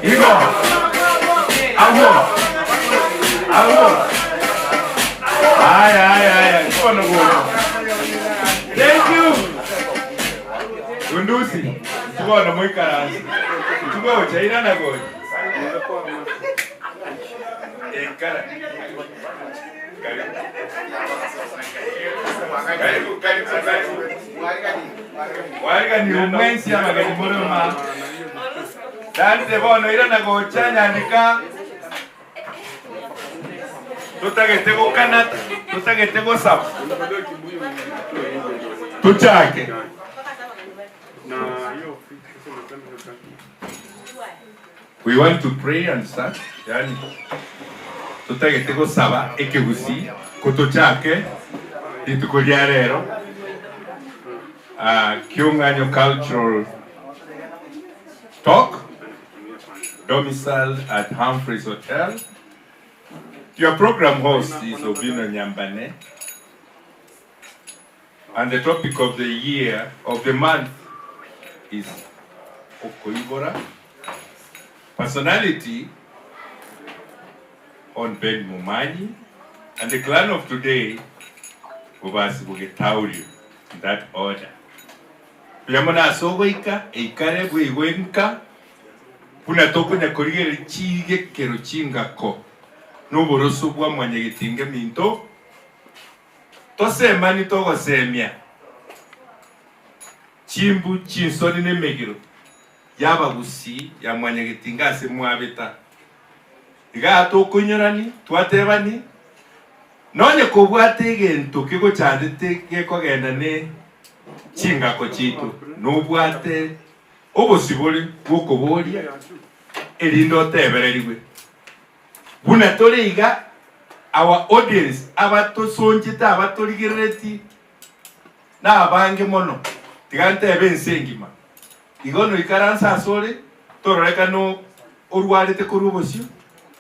Igo, agwo, agwo. Aya, aya, aya. Mkono gocha. Thank you. Bundusi. Tubono moikaranse. Tugocha irana gocha. Ekara. Karibu. Karibu, karibu, karibu. Warigani mwensi amageni moroma. Dante bono irana gocha nyandika. Totagete gokanata, totagete gosaba. Tochake. We want to pray and start. Yani totagete gosaba ekegusii ko tochake rituko ria rero. Uh, Kiung'anyo Cultural Talk domiciled at Humphreys Hotel. Your program host is Obino Nyambane. And the topic of the year, of the month, is Okoibora. Personality on Ben Momanyi. And the clan of today, Bobasi Bogetaurio, in that order. Buya mono ase ogoika, eikare bweigwe nka, buna tokonya korigereria chigekero chingako na oboroso bwa mwanyagetinga eminto, tosemani togosemia chimbu chinsoni na emegiro y'abagusii ya mwanyagetinga ase mwabeta. Igaa tokoinyorani, twatebani, Nonye kobwate egento kegochandete gekogenda ne chingako chiaito, nobwate obosibore bw'okoboria, erinde otebererigwe. Buna tore iga, our audience, abatosonchete, abatorigerereti, nabange mono, tiga ntebe ense engima. Igo noikaranse asore, tororekane orwarete korwa obosio,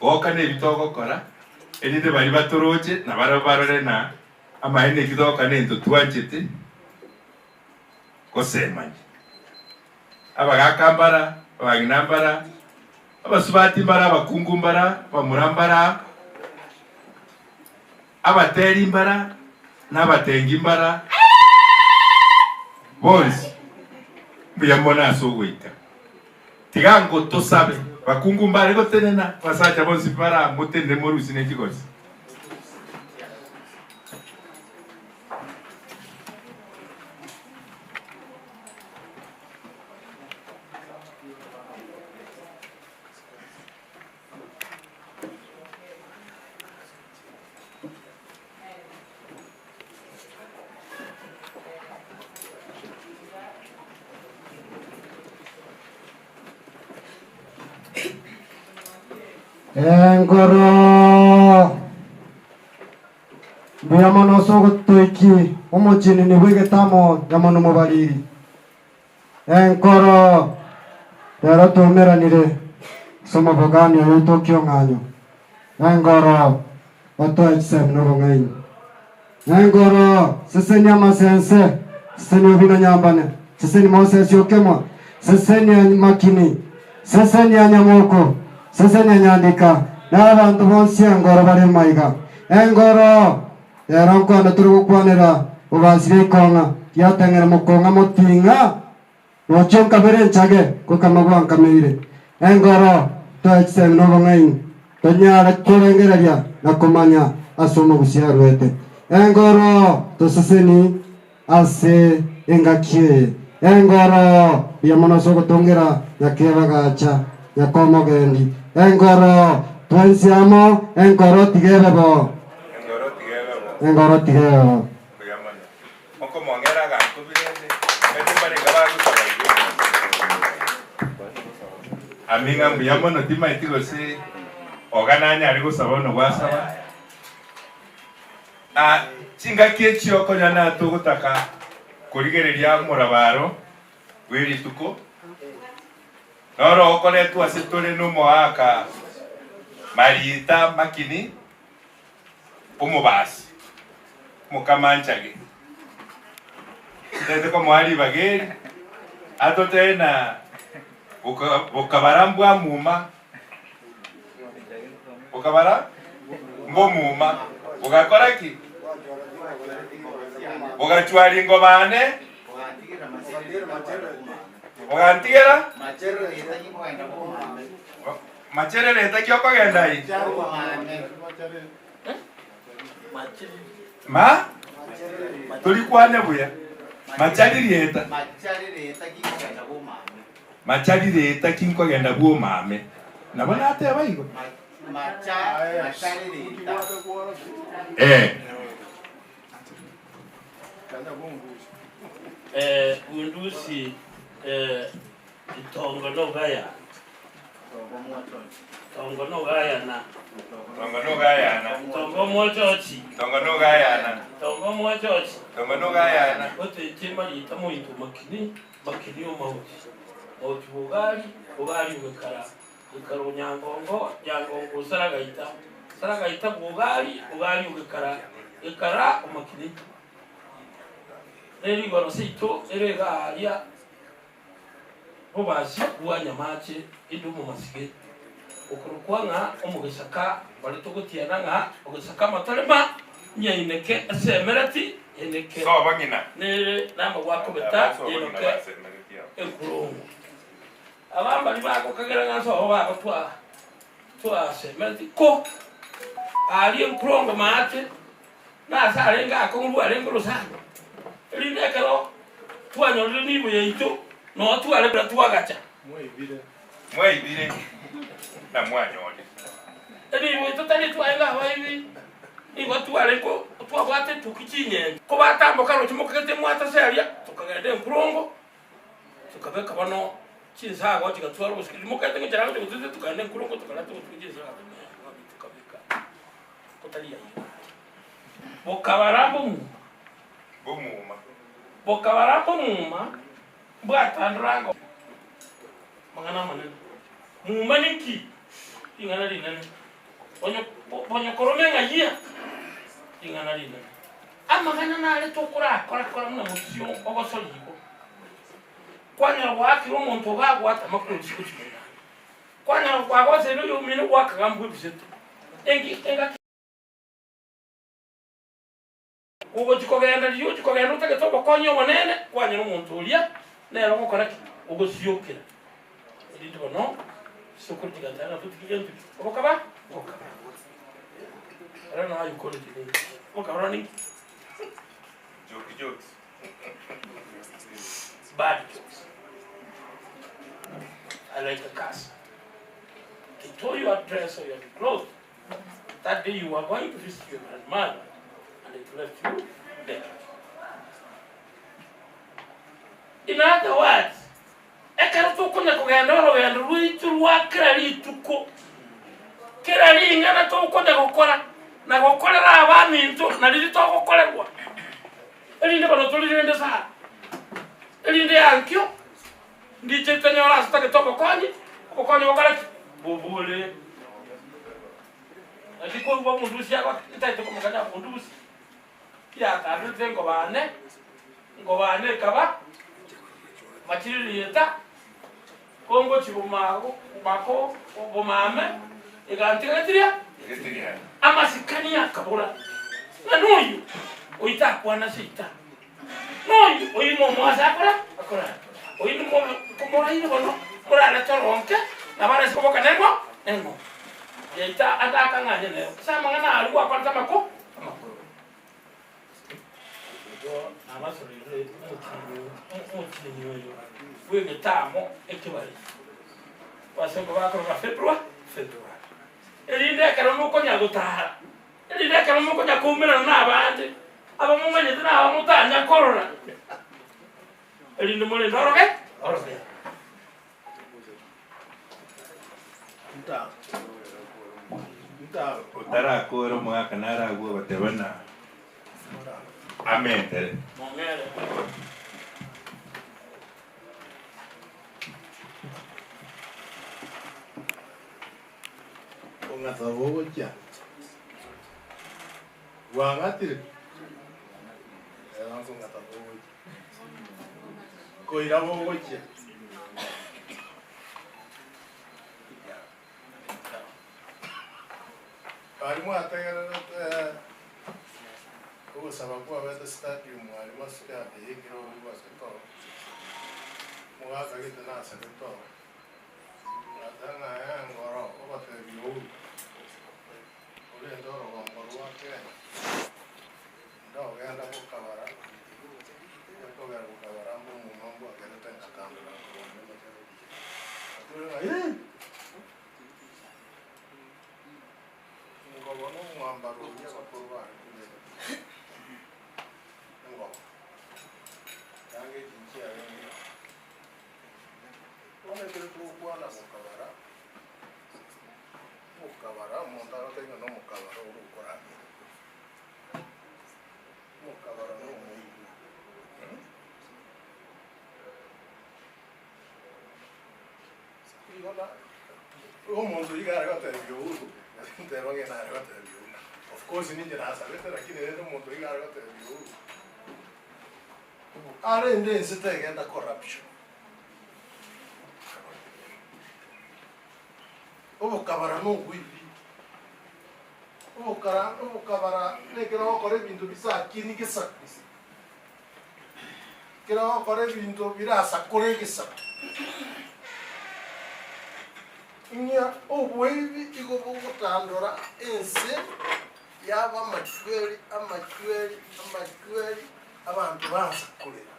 goka nebi togokora, erinde baria batoroche nabarabwo barore na amaene eki togokora nento twanchete gosemania. Abagaka mbara, abang'ina mbara, abasubati mbara, abakungu mbara, abamura mbara, abateri mbara, na abatengi mbara, bonsi mbuya mono ase ogoika. Tiga ngotosabe, bakungu mbare gotenena, abasacha bonsi baramotenene morusie ne chigosi. Engoro! Mbuya mono ase ogotoikia omochenini bw'egetamo nyamonu mobariri. Enkoro! Rero twaumeranire ase omobogani oyo oito okiong'anyo. Enkoro! Otoe chisemi na obong'aini. Enkoro! Sesenia amasense, sesenia obino nyambane, sesenia Mosesi okemwa, sesenia Makini, sesenia Nyamoko, sesenia Nyandika, na abanto bonsi enkoro bare maiga. Enkoro! Rero nkwane tore gokwanera bobasi bia ikong'a riateng'era mokong'a moting'a nochio nkabere nchage gokama gwankameire. Engoro toe chisemi na obong'aini tonyare korengereria na komanya ase omogusi arwete. Engoro toseseni ase engaki eye. Engoro mbuya mono ase ogotongera nyakeba gacha nyakomogendi. Engoro twensi amo enkoro tiga ebe bo. Engoro tiga ebe bo. Engoro tiga ebe bo. Mbuya mono. Okomong'era aganto birende, naende mbarenge abagosaba igo. Aming'a mbuya mono timaeti gose oga nanyare gosaba buna gwasaba. Ah, chingaki echi okonya natogotaka korigereria omorabaro bwe rituko, noro okoretwa ase tore nomoaka Marita Makini omobasi, omokamanchage. Ntete komoa ribaga eri, atotebe na bokabara mbwamuma, bokabara mbomuma, bogakora ki? Bogachwa ringobane, bogantigera macherere etaki okogenda aye. Ma torikwane buya macharirieta macharirieta ki nkogenda bwomame nabo nateba igo eh. Eh, bundusi eh, itongo nogaya Tongo nogayana. Tongo nogayana. Tongo mwochochi. Tongo nogayana. Tongo mwochochi. Tongo nogayana. Oteche marieta moito makini, makini omauti. Mauti bogari, bogari ogekara. Gekara onyangongo, nyangongo osaragaita. Saragaita bogari, bogari ogekara. Gekara omakini. Nerigoro seito ere iga aria. Bobasi bwa nyamache inde omomasige, okorokwa ng'a omogesaka, baria togotiana ng'a ogesaka amatarema, nyaineke esemereti, yaineke Sobo ng'ina. nere namagwa akobeta, Aba sobo ng'ina yainoke basemereti abo. enkurungu. Aba mbaria bagokagera ng'a nsobo babo twa twasemereti, ko aria enkurungu maate Nase arenge akong'u bwarenge orosana, erinde ekero twanyorire nibo yaito, noo tware buna twagacha. Mwaibire na mwanyorire. Enibo yaito tari twarenge abaibi, nigo tware ko twabwate etuki chinyenge. Kobatamboka roche mokagete mwataseria, tokagenda enkurongo, tokabeka bono chinsago chigatwara obosike. Rimokagete ngochera gocha gotete tokagenda enkurongo tokareta obotuko chinsago tokabeka. Kotari ayio, bokabara mbomuma, Bomuma. bokabara mbomuma, mbwatandora ngo amang'ana amanene. Muma ninki? Ring'ana rinene. Bonyo bonyokorome ng'ayia? Ring'ana rinene. Amang'ana nare tokorakora kora buna mosio ogosori igo. Kwanyora goakire omonto ogagwata makochi gochia moino. Kwanyora kwagoseire oyomino gwakagambwa ebisete. Enki engaki ogochi kogenda riria ochi kogenda otagete obokonyi obonene, kwanyora omonto oria nere ogokora ki? Ogosiokera. Erinde bono chisokoro chigateba ng'a totige gento ki? Obokaba? Obokaba. I don't know how you call it in English. Obokaba ninki? Joke jokes. Bad jokes. I like a curse. They tore your dress or your clothes. That day you were going to visit your grandmother and it left you naked. In other words, ekero tokonya kogenda orogendo rwaito rwa kera rituko, Kera ring'ana tokonya gokora na gokorera abaminto nariria togokorerwa, erinde bono torirende sana, erinde ankio ndiche tonyore ase tagete obokonyi, obokonyi bokore ki? Bobore. Naki korwa obundusi agote, ntagete komokanya bundusi, kiatanderete engobane, engobane ekaba, machiririeta. Kongochia bomako bomame, egantiga getiria amasikani akabora, ng'a noyo oyo takwana ase eita, noyo oyo momo ase akora akora, oyo nimobe komoraire bono morare toronke nabo arase koboka neng'o neng'o yaita ande akang'anye nero ase amang'ana aria gwakorete amako amakoro. Igo nabasoreire omotienyi oyo bw'egetamo ekebare, abasongo bakoroka February, February, erinde ekero mokonya gotara, erinde ekero mokonya koumerana na abande, abamomanyete na abamotanya korora, erinde morende oroge orogendo. Otarakora omogaka naragwe ogoteba ng'a amentere. Kong'asa bogochia bwang'atire ero nkong'ata bogochia koira bogochia. Aria mwategererete ogosaba kwabete stadium aria masuke ande y'ekero obwate toro, mogakagete nasare toro, ngateba ng'a engoro ogotebi Uhuru, orende orogongo rwa Kenya, ndogenda gokabara, ekogera gokabara mbomuma mbwakerete ngatandora nkorwania amachani buya. Ngateba ng'a eh! Engobo nomwambaro oria abakoro bare kobeka. Engobo. Yanga echi nchiarenge. Bono ekero togokwana gokabara, omokabara, omonto agoteba ng'a nomokabara ore okoragera. Omokabara nomoigwa. Igo na omonto iga are gotebia Uhuru, nteba ng'a nare gotebia Uhuru. Of course ninche nasabete lakini rende omonto iga are gotebia Uhuru, arende ense tegenda corruption. Obokabara na oboibi, obokara obokabara nekero ogokora ebinto bisakini gesaku. Ekero ogokora ebinto birasakore egesaku, ng'a oboibi igo bogotandora ense yaba amachweri amachweri amachweri abanto bansakorera.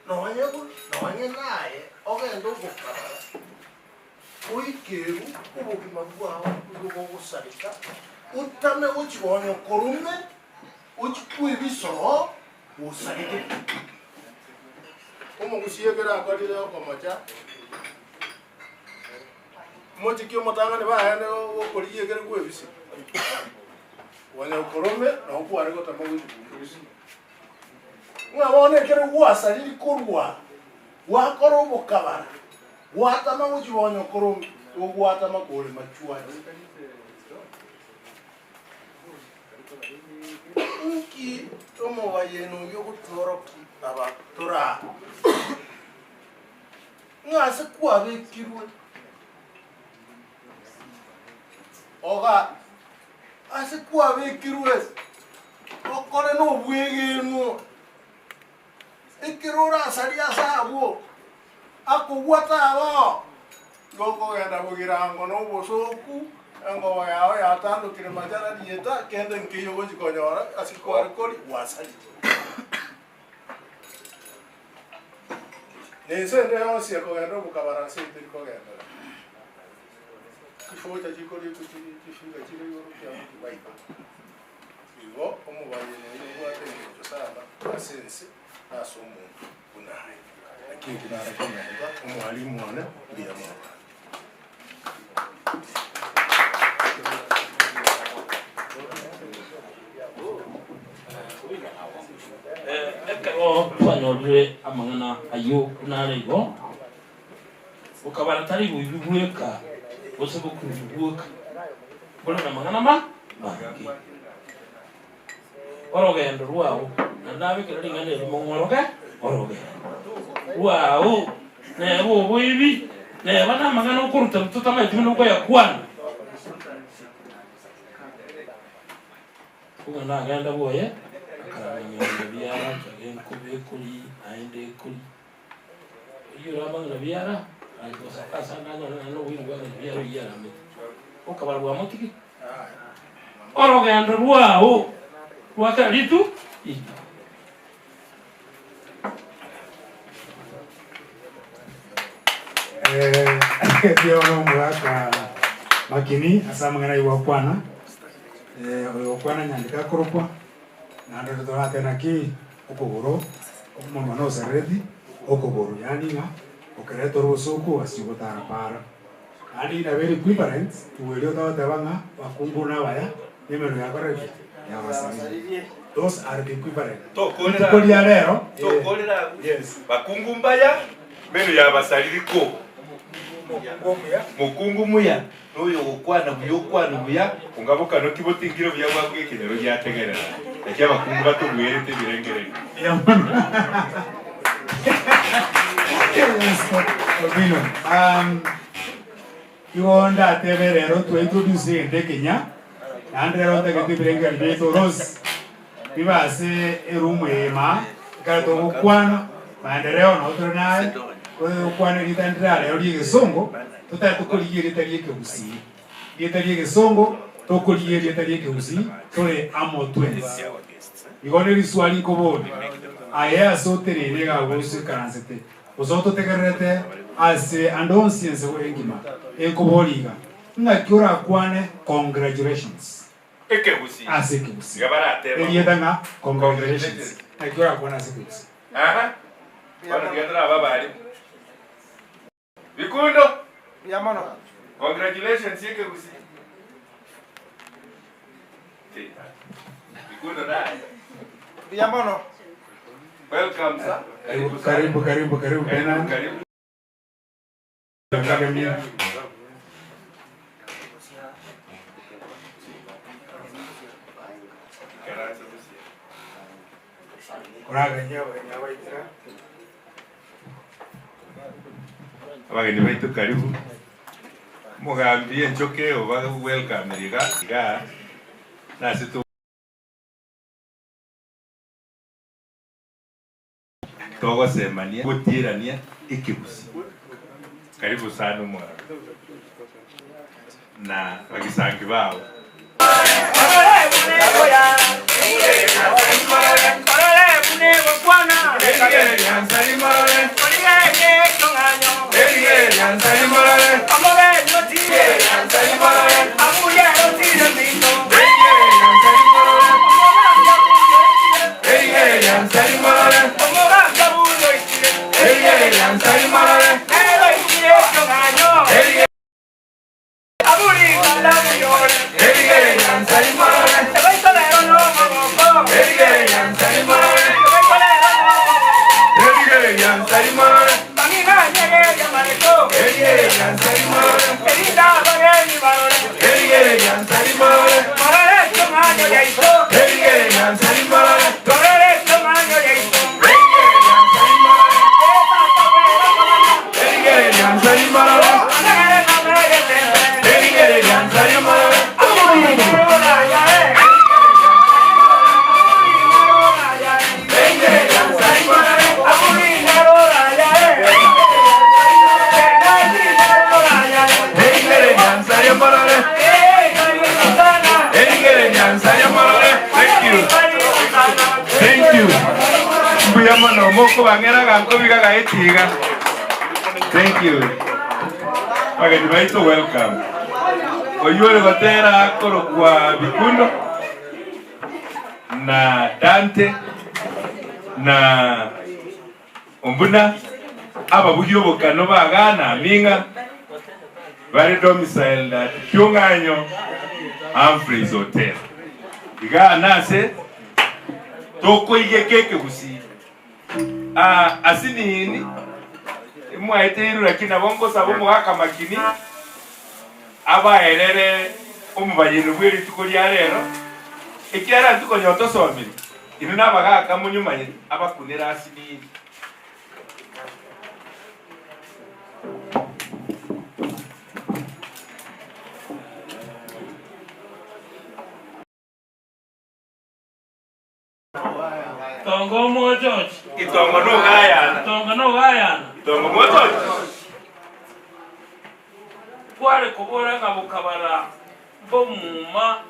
Nonye nonye naye ogende ogokabara. Oikeru obogima bwao nigo bogosareka, otame gochia gonya okorume, ochie kwebisa oo, osareke. Omogusia ekero akorire okomocha, mochiki omotang'ani baye gokorigia ekere kwebisa, gonya okorume nabo kware gotama gochia kwebisa. Ng'a bono ekero gwasariri korwa gwakora obokabara, gwatama gochia gonya okoromia, togwatama kore machwati. Inki omobayeno oyio ogotworokia aba tore aa? Ng'a ase kwabekirwe oga ase kwabekirwe okore nobwegenwa. Ekero orasarie ase abwo, akogwata abo, igo okogenda bogirango na obosooku, engobo yao yatandokire machara rieta, kende nkeiyo ogochia konyora ase kware koria gwasaririe. Na ense ende yonsi ekogenda obokabara ase eteri kogenderera. Chifocha chikoriekwa chifiga chire igoro kiamo tibaika. Igo omobayeno oyo obwate engencho sana ase ense na ase omonto buna aye. Naki eki nare komenta, omwalimu one, mbuya mono. Ekero twanyorire amang'ana ayio buna are igo, bokabara tari boibi bweka, gose bokurubi bwoka, bore namang'ana amange. Orogendo rwao, na nabekere ring'ana erimo ng'oroge orogendo rwao, neba oboibi, neba namang'ana okoruta totamanyeti buna okoyakwana. Buna nagenda bwoye, akaramanya ng'a biara nchage nkobe ekori, naende ekori. Oyio orama ng'a biara, aye gosoka ase ande anyore naende oboiri bwa ng'a biara oyio aramete. Okabara bwamotigia. Orogendo rwao rwa kera ritu rituko. Ekiagera omogaka makini ase amang'ana ayio gwakwana, oyo okwana nyandiko akorokwa, naende toratebe naki okogoro omonwa noserereti okogoro, yaani ng'a okereta orosoku ogasiria ogotara para. Naende inabe equivalent igwe eria otagoteba ng'a bakungu nabaya na emenwa yakorire ki? Yabasaririe. Those are the equivalent. Tokorera Rituko ria rero eh, Tokorera abwo. yes. Bakungu mbaya, menu yabasariri ko. Mokungu omuya. Mokungu muya noyo ogokwana buya okwane buya onga bokano ki botingire buya bwabwo ekenyoro giategerera. Naki abakungu batogwerete ebirengererio. Mbuya mono. Yes, Obino. Igo ndatebe rero twa introduce egento ekenya, naende rero ntagete ebirengererio biaito Rose bibe ase eroom eye imaa, ekero togokwana maendeleo nabo tore naye, togokwana erieta ndire aa rero ria egesongo, totagete korigia erieta ria ekegusii. Erieta ria egesongo, tokorigia erieta ria ekegusii, tore amo twensi. Igo neriswali nkoboria, aye ase otereire iga gose oikaransete, Gose ototegererete ase ande onsi ense engima, enkoboria iga, Ng'aki orakwane congratulations Ekegusii. ase ekegusii? Iga baratebe Erieta ng'a congratulations. Ng'aki orakwane ase ekegusii? Aha. Bono tiga torabe abarimu. Bikundo. Mbuya mono. Congratulations ekegusii. Bikundo naye. Mbuya mono. Welcome sir. Karibu, karibu, karibu, Karibu, Bernard. karibu. Academy. Ikaransa busia. Oraganye abageni abaitera. Abageni baito karibu. Omogambi enchoke oba welcome iga iga nase to togosemania gotierania ekegusii. Karibu sana omogambi na bagisangi bao. Thank you. Mbuya mono mokobang'era gankobiga gaetiga. Thank you. Bageni baito welcome. Oyio ore gotera akorokwa Bikundo na Dante na Ombuna. Ababugia obokano ba Ghana aming'a bare domiciled at Kiong'anyo Humphreys Hotel. Igaa nase tokoigeka ekegusii. Aa asinini mwaeteirwe lakini nabo ngosaba omogaka makini abaerere omobayeno bwe rituko ria rero, ekiagera intwe konya otosomire, inwe nabagaka monyomanyete abakunere asinini. Tongo omochochi. Itongo nogayana. Itongo nogayana. Itongo mochochi. Kware kobora ng'a bokabara mbomuma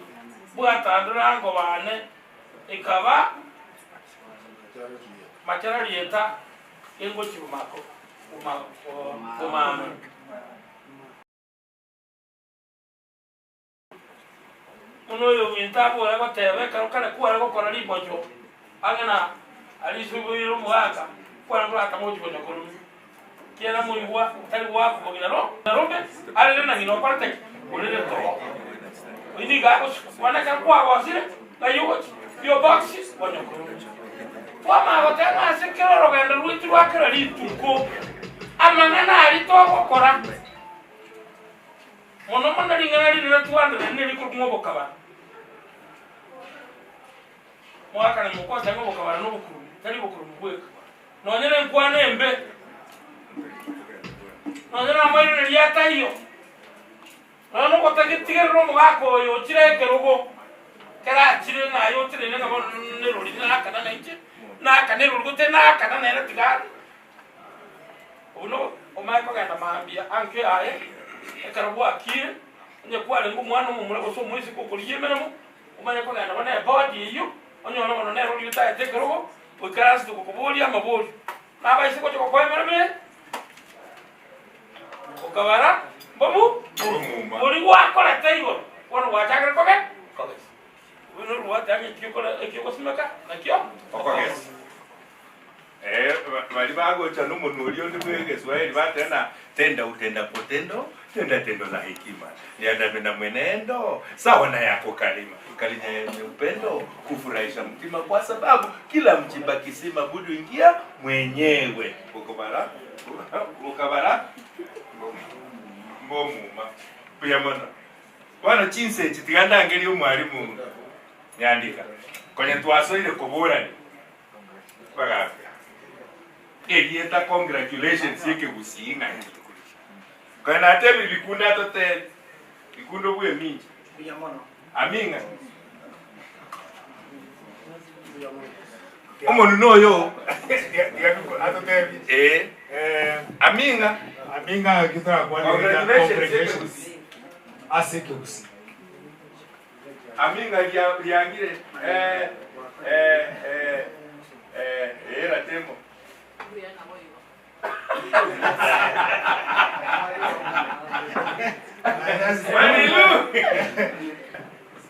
bwatandora ango bane ekaba machara rieta engochi bomako bomame. Buna oyominto abore goteba ekero kare kware gokora rimocho ang'e na aria isuboire omogaka, kware koratama gochia konya korumia. Kiagera moigwa tari goaka omogina rombe, arere na ng'ina okorete ki? Orere toro. Oyio nigo agosika. Bono ekero kwagosire, ng'ai ogochia? PO Box, konya korumia. Twamanya goteba ng'a ase kera orogendo rwaito rwa kera rituko, amang'ana aria togokora, Mono mono ring'ana rinene twandereri nerikorokwa ng'a obokabara. Moakane mokwate ng'a obokabara nobokurumu, tari obokurumu bweka. Nonye nenkwana embe, nonye namairanerio ataiyo, nonye nogotagetigerera omogaka oyo ochire ekerogo, kerachire naye oteneine ng'a bono nerori nakana nainche, nakana erori gose nakana nere tiga are. Obwo nobwo omanye kogenda mambia ankio yaye, ekero bwakire, onye kwarenge omwana omomura gose omoiseke okorigia emeremo, omanye kogenda bono ebodi eyio, onyore bono nere oria otaete ekerogo, oikaransete gokoboria amaborio. Nabaise gocha gokoa emeremo eye, okabara mbomu boria gwakorete igoro, bono gwachakire koge kogesa. Buna orwate ang'e ekio ogosimeka nakio Okogesa. Eh, baria bagocha nomonwa oria onde bw'Egeswahili bateba na tenda utenda kwa tendo, tenda tendo la hekima, liandame na mwenendo, sawa na yako kalima, kalinya yenye upendo, kufurahisha mtima kwa sababu kila mchimba kisima budu ingia mwenyewe. Okobara, okabara, mbomuma. Mbuya mono. Bono chinsa echi tiga ndangerie omwalimu Nyandika, konya twasoire koborania. Bagambia, Erieta congratulations y'ekegusii ng'aki? Konya natebire bikundo atotebi, bikundo bw'emincha. Aming'a. Omonwe noyo Atotebi. Eh. Aming'a. Aming'a ekio torakwane Congratulations congratulations y'ekegusii. ase ekegusii. Aming'a riangire eh eh eh eh eh ratemo. Manilu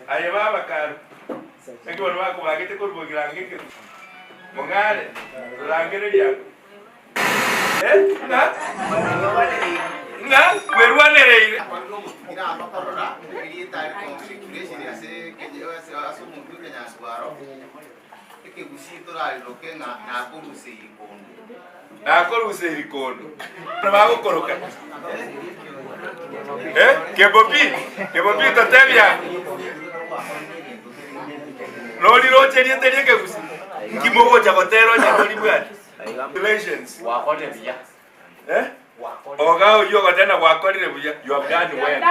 aye baba karo naki bono bakobagete korwa bogirango ekero mong'are rorangereria abwo eh ng'a ng'a kwerwanereire. Nakoruseiri kondo. Bagokoroka. Eh, Kebobi, Kebobi totebia. Nori roche riete riekegusii. Nki mogocha gotera onye tori bwati. Congratulations. Eh? Oga oyio ogotena gwakorire buya. You have done well.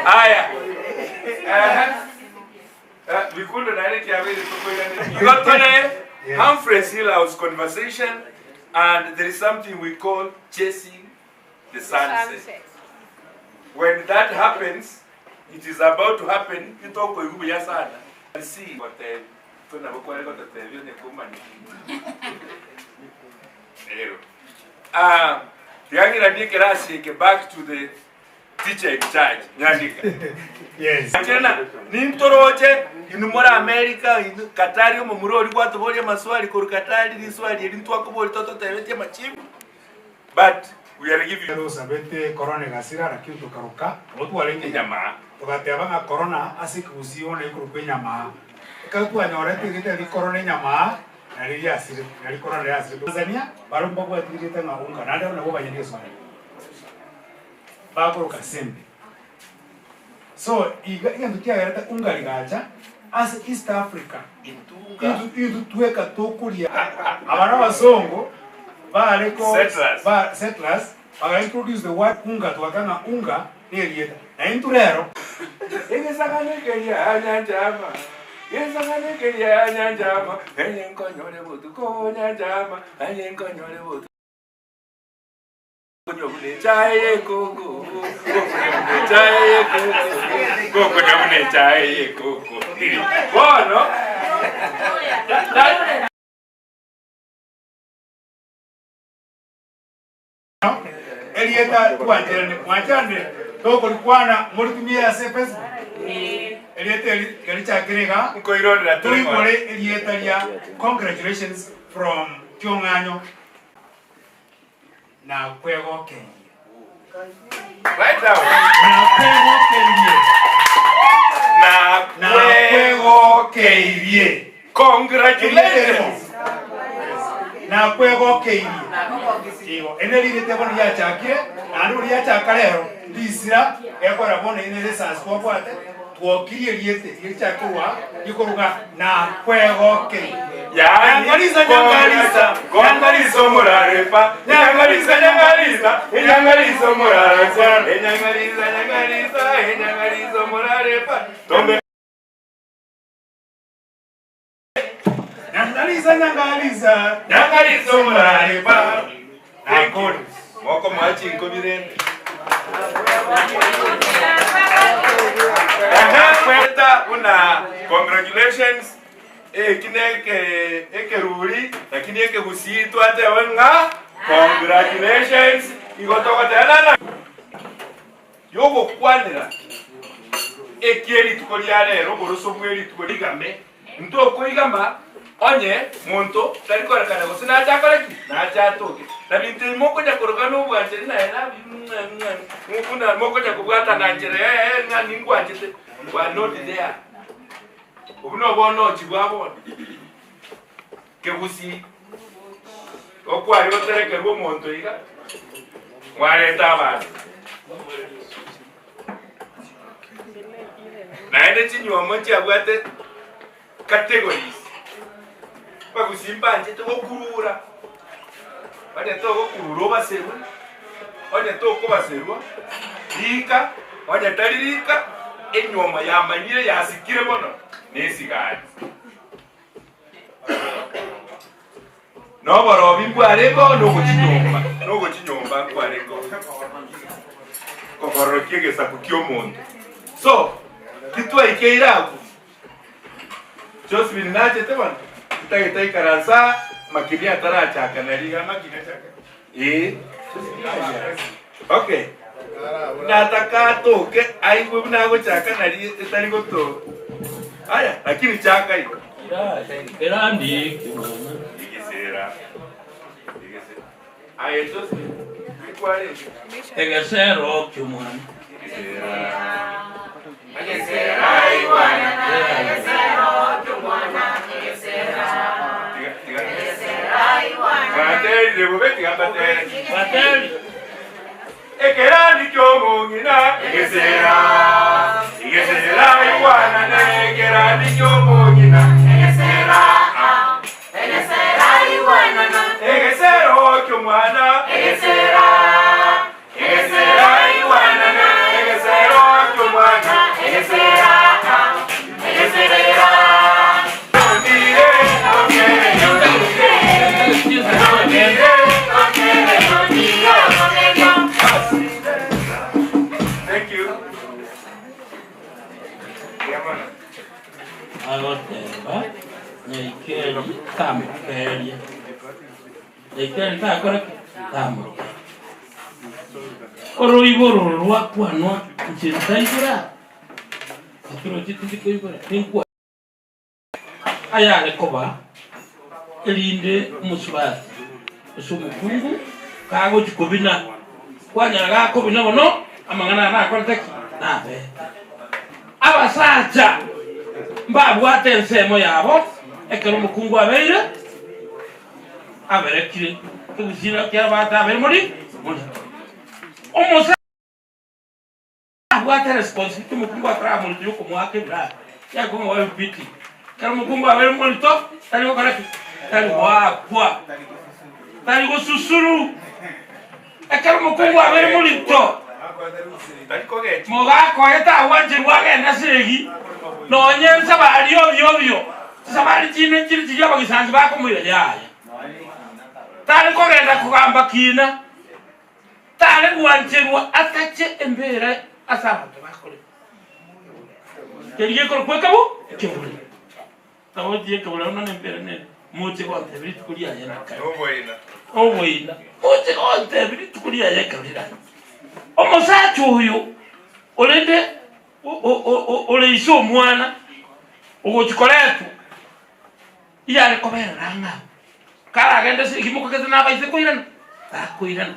Aya. Ehe. Eh, Bikundo naere kiabeire tokoiranera. Igo tore Humphreys Hill House conversation and there is something we call chasing the sunset. When that happens, it is about to happen, itokoigwa buya sana. See, gotebi. Ko nabo kware gototebia onye komanya. Ero. Ah, tiga ng'iranie ekerasi eke back to the teacher. Teacher in charge, nyandika. Yes. Chena, nintoroche inwe more America, inwe Katari omomura oria gwatoboria amaswali korwa Katari, riswali eri ntwakoboria tototebetie amachibu, but we are giving. Ekero osabete corona egasira lakini tokaroka nabo twarenge Enyamaa. Togateba ng'a corona ase ekegusii bono ekorokwa enyamaa. Ekero twanyorete erieta eria corona enyamaa nario riasire, nario corona riasire. Tanzania barabwo mbabwati erieta ng'a unga naende abwo nabwo banyene egeswahili. Bakoroka sembe. So iga egento kiagerete unga rigacha ase East Africa Intunga. intwe intwe tweka tokoria aba na abasongo bare ko Settlers. ba settlers baga introduce the word unga togaka ng'a unga na erieta. Na intwe rero. Egesang'ano keria nyanchama, Egesang'ano keria nyanchama, Aye nkonyore botuko nyanchama, Aye nkonyore botuko. Konywa buna echae y'ekoko, Gokonywa buna echae y'ekoko, Gokonywa buna echae y'ekoko. Bono, da- Erieta twancherane, mwancheranire tokorikwana moritumie ase Facebook. Erieta eri tiga richakire iga, Nkoirorera tore toigore erieta ria congratulations from Kiong'anyo Nakwegokeirie. Write down. Nakwegokeirie. Nakwegokeirie. Nakwegokeirie. Congratulations. Nakwegokeirie. Igo, ene rirete bono riachakire, naende bono riachaka rero, risira, gekora bono ine risasi twabwate, twokirie erieta erio richake korwa, rikoruga nakwegokeirie. Yaani, Nyangarisa, nyangarisa, nyangarisa omorare pa, nyangarisa, nyangarisa, nyangarisa omorare pa, nyangarisa, nyangarisa, nyangarisa omorare pa. Tombe. Nyangarisa, nyangarisa, Nyangarisa omorare pa. Thank you. Nakore. Moko mwachinko birende. Ehe, kweta buna congratulations eki neke ekeruri lakini ekegusii twatewe ng'a congratulations igo togoteba nana yogokwanera eki erituko ria rero oboroso bwe rituko rigame ntokoigama onye monto tari korekana gose nache akore ki nache atoke na binto ebi mokonya koroka na obwanchani naye nabi buna mokonya kobwatana nchera eh ng'a ningwanchete you are not there. Obwo nobonochi bwa bono. Kegusii, okware goterekerwa omonto iga, mwareta abanto. Naende chinywomo nchiabwate categories. Abagusii mbanchete gokurura, onye togokurura obaserwe, onye tokobaserwa rika, onye tari rika, enywomo yamanyire yasikire mono na esigari. Na oborobi mbwarenge oo na ogochinyomba, na ogochinyomba nkwarenge oo. Kokororokia egesaku kia omonto. So, titwaikeire abwo. Josephine nachete bono, ntagete aikaranse aa, makini atarachaka nari iga makini achake. Ee, Josephine aye. Okay. Nataka atoke aigwe buna agochaka nari etari gotoka. Aya, lakini chaka igo. Igesera. Igesera. Aye Josephine, ikwarenge. Egesero ki'omwana. Baterire bobe tiga mbatere. Bateri. Ekerandi ki'omong'ina egesera, egesera igwanane, ekerandi ki'omong'ina egesera, egesero ki'omwana egesera, egesera igwanane, egesero ki'omwana egesera, egesera. Ondire, ondire, ondire, Thank you. Yeah, man. Agoteba, Nyaikeri tamokeria. Nyaikeri takora ki? Tamokeria. Oroibo oro rwakwanwa. Inche ntaibora, titoroche tindi koibora, tinkwa. Ayare koba, erinde omosubati gose omokungu kagochia kobina, kwanyora gakobina bono, amang'ana aya nakorete ki? Nabete. Abasacha mbabwate ensemo yabo ekero omokungu abeire aberekire, ekegusii kiabate abeire mori morito. Omosacha. Abwate responsibility omokungu ataramorito yokomoaka ebiraro yare komoa ebibiti ekero omokungu abeire morito tari gokora ki? Tari goakwa tari gosusuru ekero omokungu abeire morito mogaka oye tagwancherwa agende ase egi nonye nsabari obio obio chisabari chinde nchire chiria abagisangi bakomoira yaya tari kogenda kogamba kina. Tare gwancherwa atache embeera ase abanto bakorema. Keria gekorokwa ekebo ekebure. Nabo otiye ekebure bono nembeera nere moche gontebia rituko riaye nakare. Oboina. Moche gontebia rituko riaye ekero rirache. Omosacha oyo orende ore ise omwana ogochi koretwa Iyare koberera ang'e abwo. Karagende ase ekimo kogete nabaise koirana, takoirana.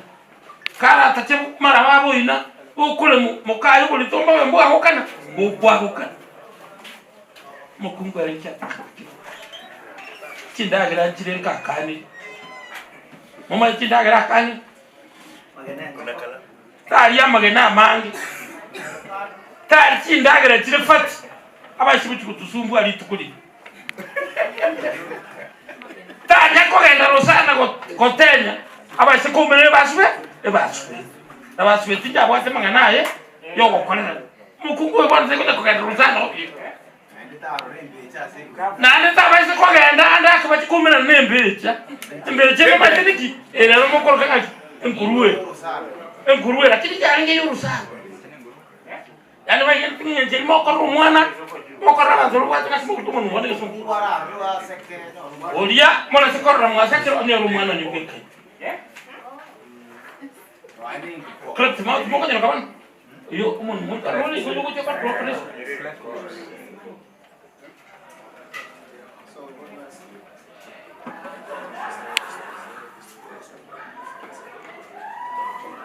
Karatache maraba aboina, bokore mokaye oborito mbobe mbwagokana, bokwagokana. Omokungu ere inche atakabekire. Chindagera nchire nkakanire. Momanye chindagera akanire? Taria amagena amange, tari chindagera chire fati, abaise gochia gotusumbua rituko riria. Tanya kogenda rosana gotenya, abaise koumera ebasube, ebasube. Na basube tinjabwate amang'ana aye yogokorera. Omokungu oyo bono tari konya kogenda rosana obio. Naende tabaise kogenda ande ake bachie koumerana nembecha. Embecha emomanyete niki? Ere nero mokoroka ng'aki? Enkurue. Enkurue lakini yarenge yorosana. Yaani baigete ng'a enchera mokorora omwana, mokorora abanto baria babwate ng'a mogotu omonwa one gose oria morase korora mwasakire onye ore omwana onye bweka. Cleft mouth mokonyora bono. Oyo omonwa oyo oyo ogocha okora operation.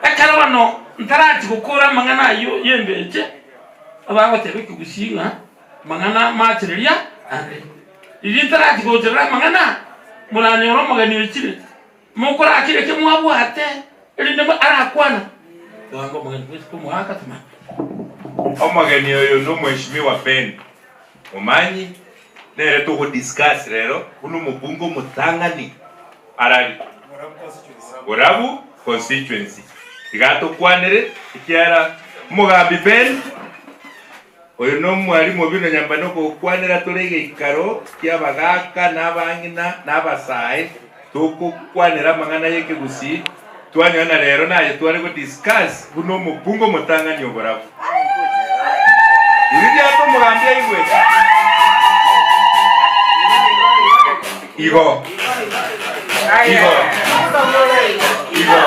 Ekero bono ntarachia gokora amang'ana ayio y'embeche, abagoteba ekegusii ng'a amang'ana machereria ande. Riria ntarachia gocherera amang'ana, moranyore omogeni oichire, mokorakire eke mwabwate, erinde arakwana, bwango omogeni bwesi komoaka timanya. Omogeni oyo nomweshimiwa Ben Omanyi nere togo discuss rero buna omobunge omotang'ani arari Borabu constituency. Iga atokwanere ekiagera omogambi Ben oyo nomwalimu Obino Nyambane okogokwanera tore egeikaro kiabagaka na abang'ina na abasae tokokwanera amang'ana yekegusii twanyora na rero naye tware go discuss buna omobunge omotang'ani oborabu. Ebi biato omogambi aigwete. Igo. Igo. Igo.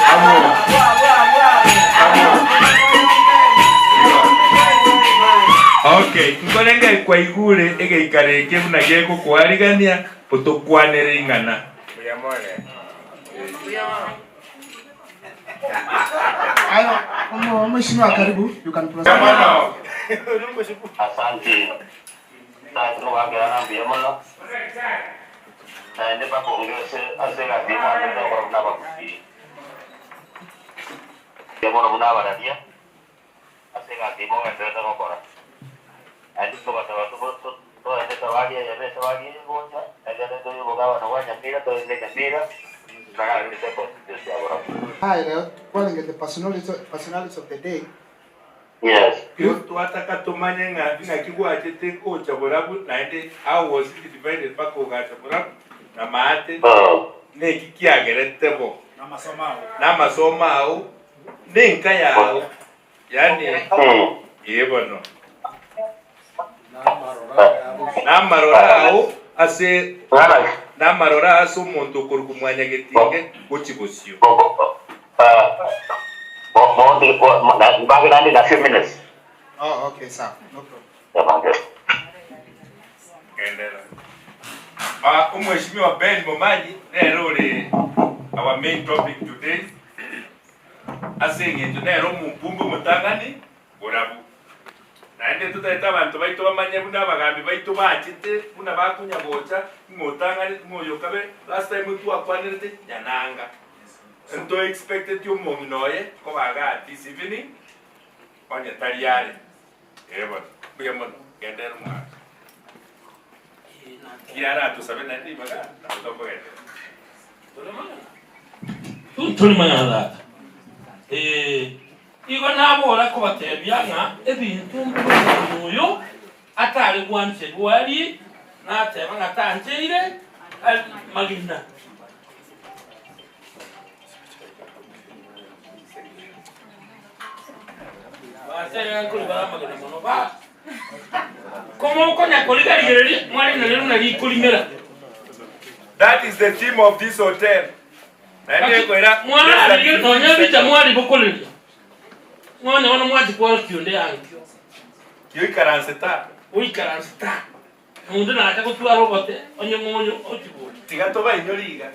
Amo. Amo. Igo. Okay, nkorenge kwaigure egeikaro eke buna gegokoarigania otokwanere ing'ana. Mheshimiwa, karibu. You can proceed. Mono. Asante. Tata togakera mbuya mono naende bakongese ase egasi emwanchete gokora buna abagusii. Mbuya mono buna abararia ase egasi mogendererete gokora. Naende togasaba toende esabari eyemo esabari eye gocha egere toye obogabana bwa Nyamira toende Nyamira tokararete constituency ya Borabu. Aye rero twarenge the personality, personality of the day. Yes. Igo twataka tomanye ng'a ng'aki gwachete gocha borabu naende how was it divided mpaka ogacha borabu na maate neki kiagerete bo namasomo ao nenka yao yaani ee bono namarora ao ase namarora ase omonto okorokwa mwanyagetinge gochi bosio. Mbage naende in a few minutes. Oh, okay, sawa. No problem. Ebange. Genderera. Ah, Omweshimiwa Ben Momanyi nere ore our main topic today ase eng'encho nere omombunge omotang'ani borabu. Naende totagete abanto baito bamanye buna abagambi baito bachete buna bakonya gocha ng'a otang'ani ng'a oyo okabe last time twakwanerete Nyananga. Nto expecteti omong'ina oye koba igaa this evening onye tari are. Ee bono, mbuya mono, genderera omwaka. Kiaratosabe naende ribaga nabo tokogenderera. Tori mang'ana tata. Ee, igo nabora kobatebia ng'a ebinto mbire omonto oyo atare gwancherwa arie, nateba ng'a tancheire arie magena. Baserera nkoribara amagena mono ba komokonya korigarigereria mware nario buna rikorimera. That is the theme of this hotel. Naende ekoira Mwararige nonya ebicha mwaribokoreria mwane bono mwachi kworokia onde ankio Kioikaranse ta. Oikaranse ta. Omonto nacha gotwara obote onye ng'onyo ochiboria. Tiga tobainyore iga.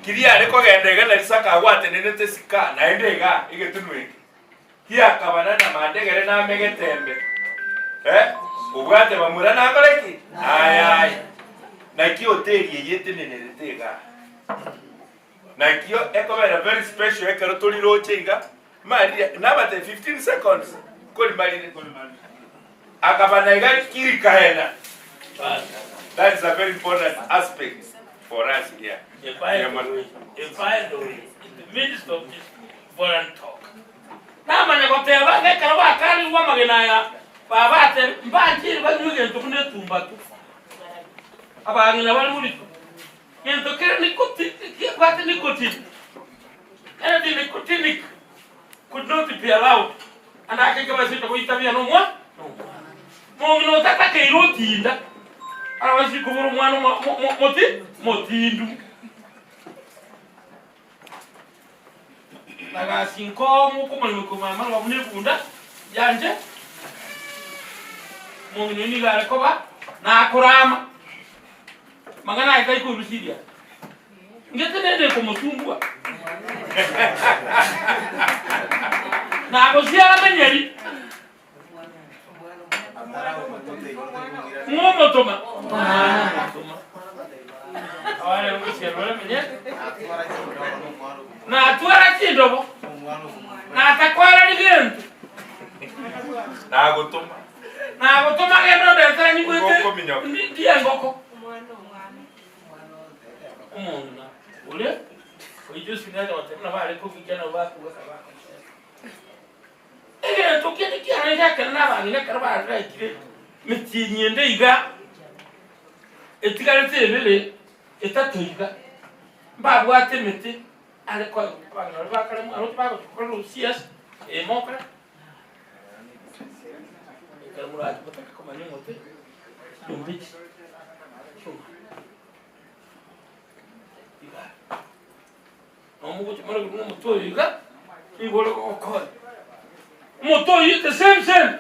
Kiria are kogenda iga na risaka agwatenenete sika naende iga egetunwa eke. Kiakabana na mandegere na amegetembe. Eh, obwate bamura nakore ki? Ayaye. Naki hoteli eye etenenerete iga. Nakio ekobera very special ekero toriroche iga, marire nabate 15 seconds korimarire. Akabana iga kirikaena. That is a very important aspect for us here. By the way, by the way, in the midst of this foreign talk, namanya goteba ng'a ekero bakarirwe amagena aya, babate mbanchire banywe egento buna etumbatu. Abang'ina bare morito. Gento kere nikoti, kiabwate nicotine. Anything nicotinic could not be allowed. Ande ake nkebasete goitabia nomwa nomwana. Mong'ina otatakeire otinda arabasi kobora omwana omo- mo- mo- moti motindu. Nagasi nkomu okomanya komama roba buna ebunda yanje omong'ina oyo nigo are koba nakorama mang'ana aye tari korusiria ngete nende komosumbua nagosiara menyeri Ng'omotoma. Natwara chindobo, natakwara rigento. Nagotoma. Nagotoma genda ondetere nyigwete Ngokominyoka. ndie engoko. Omong'ina oria oiche osibire acha goteba buna bare kogicha nabo bakogoka bakochesa. Egento kende kiarenge ekero nabang'ina ekero baraikire metienyi ende iga etigarete ebere etato iga, mbabwate emete are koegwa abang'ina baria bakare mwaroche bagochia gokora OCS eye mokore ekero morache motake komanya omote chinyomba echi chioma iga. Nomogochia more buna omote oyo iga, nigo ore gogokonya. Omote oyio the same same.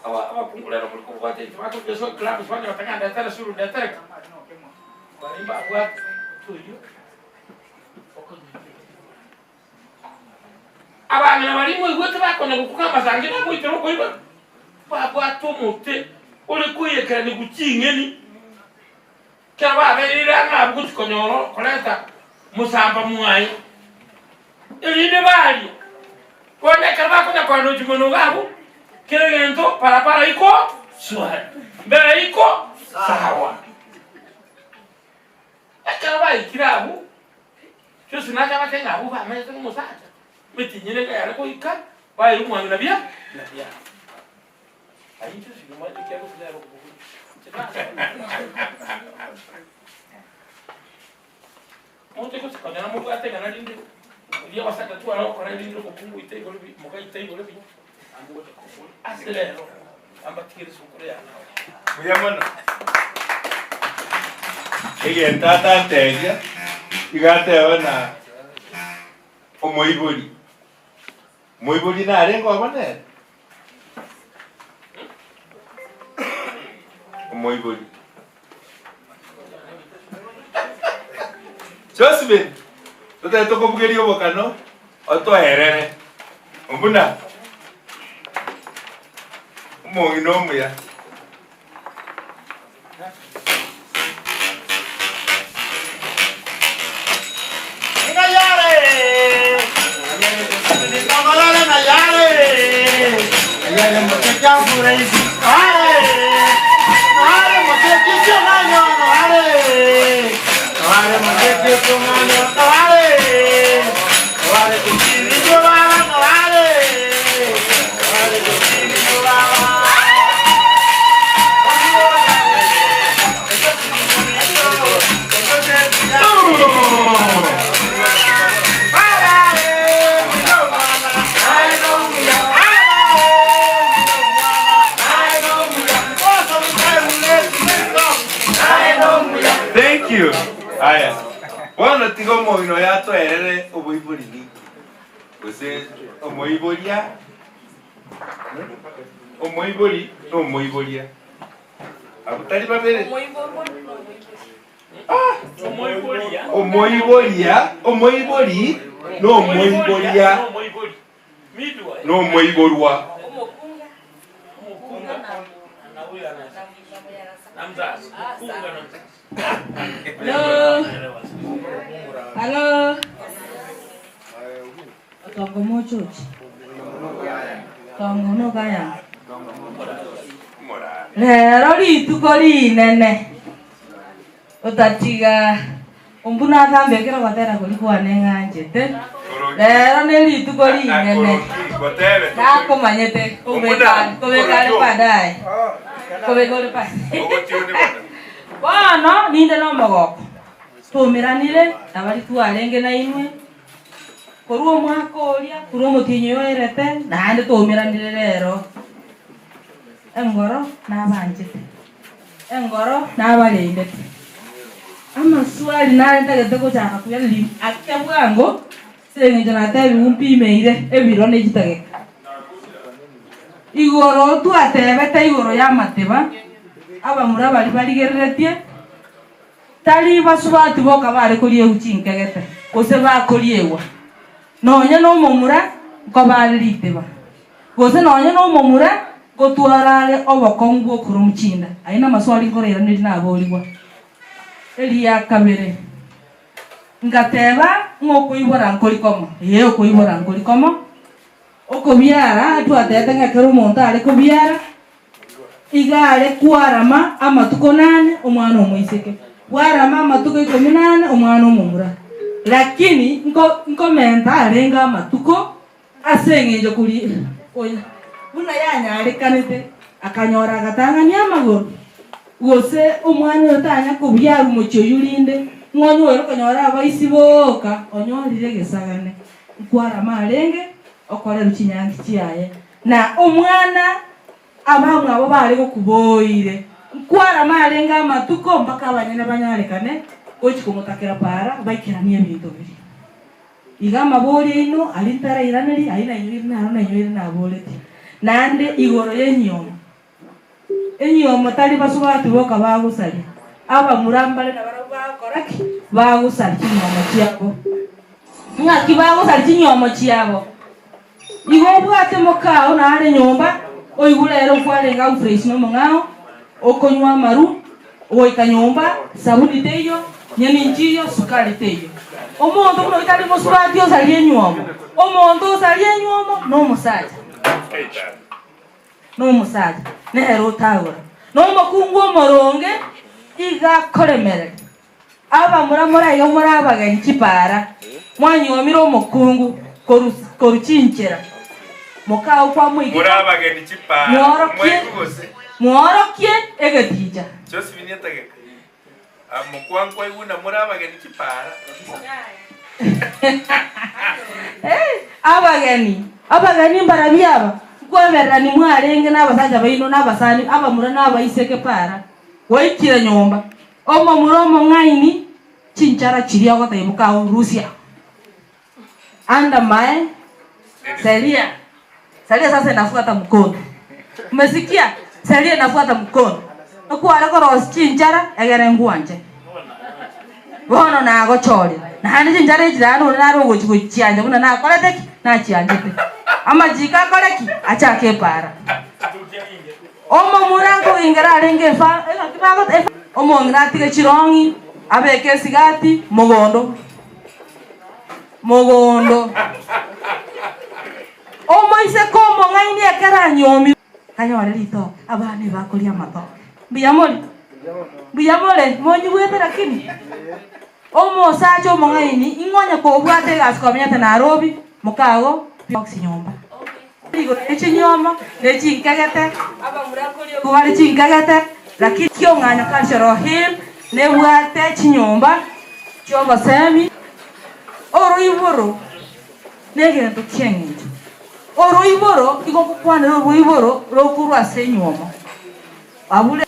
Abakungu rero muri kobwata inche bakoruga ase clubs banyora ng'a ndetere suru ndetere ki. Baria mbabwate omote oyio okonywa. Abang'ina baria moigwete bakonya gokuga amasangi nagoitera okoiba, babwate omote ore koiyekerania ching'eni. Ekero babereire ang'e abwo gochia konyora koreta mosamba mwaye, erinde barie. Bono ekero bakonya koenda gochia mono iga abwo, kera egento parapara iko swari, mbere iko sawa. Ekero baikire abwo, Yeso nacha abatebie ng'a abwo bamenyete nomosacha, emetinyere iga yare goika, baeire omwang'ina bia na biabo. Mbuya mono. Egento atanteria, iga ateba na omoibori. Moibori narenge obo nere? Omoibori. Josephine, totebe tokobugeria obokano, otoerere. Buna omong'ina omuya. Thank you. Aya. Bono tiga omong'ina oyo atoerere oboibori ninki. Gose omoiboria Omoibori na omoiboria. Abwo tari babere. Omoiboria, omoibori na omoiboria na omoiborwa. Hello. Hello. Otongo mochochi. Tongo nogaya. Rero rituko rinene. Otatiga ombu natambekire ogotera koria kwane ng'anchete. Rero ne rituko rinene. Nakomanyete kobeka kobeka are baadaye. Kobeka ore baadaye. Bono ninde nomogoko. Twaumeranire na baria twarenge nainwe. Korwa omwaka oria, korwa omotienyi oyo oerete, naende twaumeranire rero. Engoro nabanchete, engoro nabarendete. Amaswali nare ntagete gochaka koiraneria ake bwango, ase eng'encho natebiwu mpimeire ebiro ne chidageka. Igoro twatebete igoro y'amateba, abamura baria barigereretie. Tari basubati boka bare koriegwa chinkegete, gose bakoriegwa, nonya nomomura nkoba are riteba, gose nonya nomomura ngotwara are obokong'u bw'okoromwa chinda. Ayio namaswali nkorairaneria naborigwa. Eria kabere, ngateba ng'a okoibora nkori komo. Ee, okoibora nkori komo. Okobiara, twatebete ng'a ekero omonto are kobiara, Iga are kwarama amatuko nane omwana omoiseke, bwarama amatuko ikomi nane omwana omomura. Lakini nko nkomenta arenge amatuko ase eng'encho kori oyo buna yanyarekanete, akanyora agatang'ania amagoro, gose omwana oyo tanya kobiarwa omochie oyio rinde, ng'a onye okonyora abaisi boka onyorire egesagane. Nkwarama arenge okorerwa chinyangi chiaye. Na omwana abamwabo baare gokuboire, nkwarama arenge amatuko mpaka abanyene banyarekane gochia komotakera para baikeranie ebinto biria. Iga amabori aino aria ntarairanerie, ayio nainyoire naro nainyoire naboretie. Naende igoro y'enyiomo, enyiomo tari basubati boka bagosaria, abamura mbare nabarabwo bagokora ki? Bagosaria chinyiomo chiabo. Ng'aki bagosaria chinyiomo chiabo? Igo obwate mokao nare nyomba, oigure ere okwarenge agufuraisi nomong'ao, okonywa amaru, ogoika nyomba, sabuni teiyo, nyeni nchiyo, sukari teiyo. Omonto buna oyio tari mosubati osarie enywomo, omonto osarie enywomo nomosacha, nomosacha nere otagora. Nomokungu omoronge iga akoremereria. Abamura moraiga more abageni chipaara, mwanyuomire omokungu korwa chinchera, mokao kwamoigeka, More abageni chipaara, mworokie, mwaigwe gose? mworokie egeticha. Josephine etageka. Ah, mokwankwaigwe na more abageni chipaara. Eh, abageni, abageni mbarabwo aba, nkwebererani mwarenge nabasacha baino na abasani, abamura na abaiseke paara, gwaikire nyomba. Omomura omong'aini chinchara chiria ogotaiboka ao rusia anda mae. Sheria. Sheria sasa inafuata mkondo. Umesikia? Sheria inafuata mkondo. Okware korosia chinchara egere ngwanche. Bono nagochorire. Naende chinchara echi naende onde nare ogochi gochiancha buna nakorete ki? Nachianchete. Amachiko akore ki? Achake epaara. Omomura nkogingera arenge efa egaki bagote efa omong'ina atige chirong'i, abeke esigati, mogondo. Mogondo. Omoiseke omong'aini ekero anyomirwe, tanyore ritoke, abana ebakoria amatoke. Mbuya more? Mbuya more? Monyigwete lakini? Omosacha omong'aini ing'o onye kobwate egasi komenyete Nairobi, mokago box nyomba. Igoro ne chinyuomo, ne chinkegete, abamura nkoria bare chinkegete, lakini kiong'anyo Cultural Hill nebwate chinyomba chi'obosemi. Oroiboro negento ki'eng'encho. Oroiboro igo ngokwanera oroiboro rokorwa ase enyuomo. Abure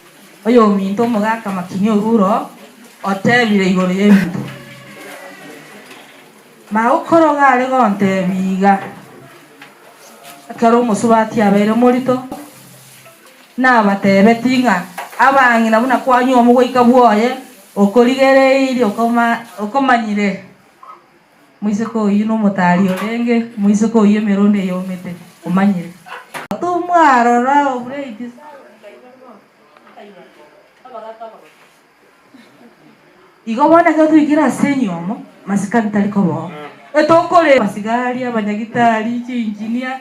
oyominto omogaka makini orure oo, otebire igoro y'ebinto. Magokoro gare gontebia iga, Ekero omosubati abeire morito, nabatebetie ng'a abang'ina buna kwanywa omogoika bwoye, okorigereirie okomanyire. Moiseke oyio nomotari orenge, moiseke oyio emerondo eyomete, omanyire. Tomwarora obureiti. Igo bono ekero twaikire ase enyomo, masikani tari kobao. Etokore abasigari, abanyagitari, chiinjinia,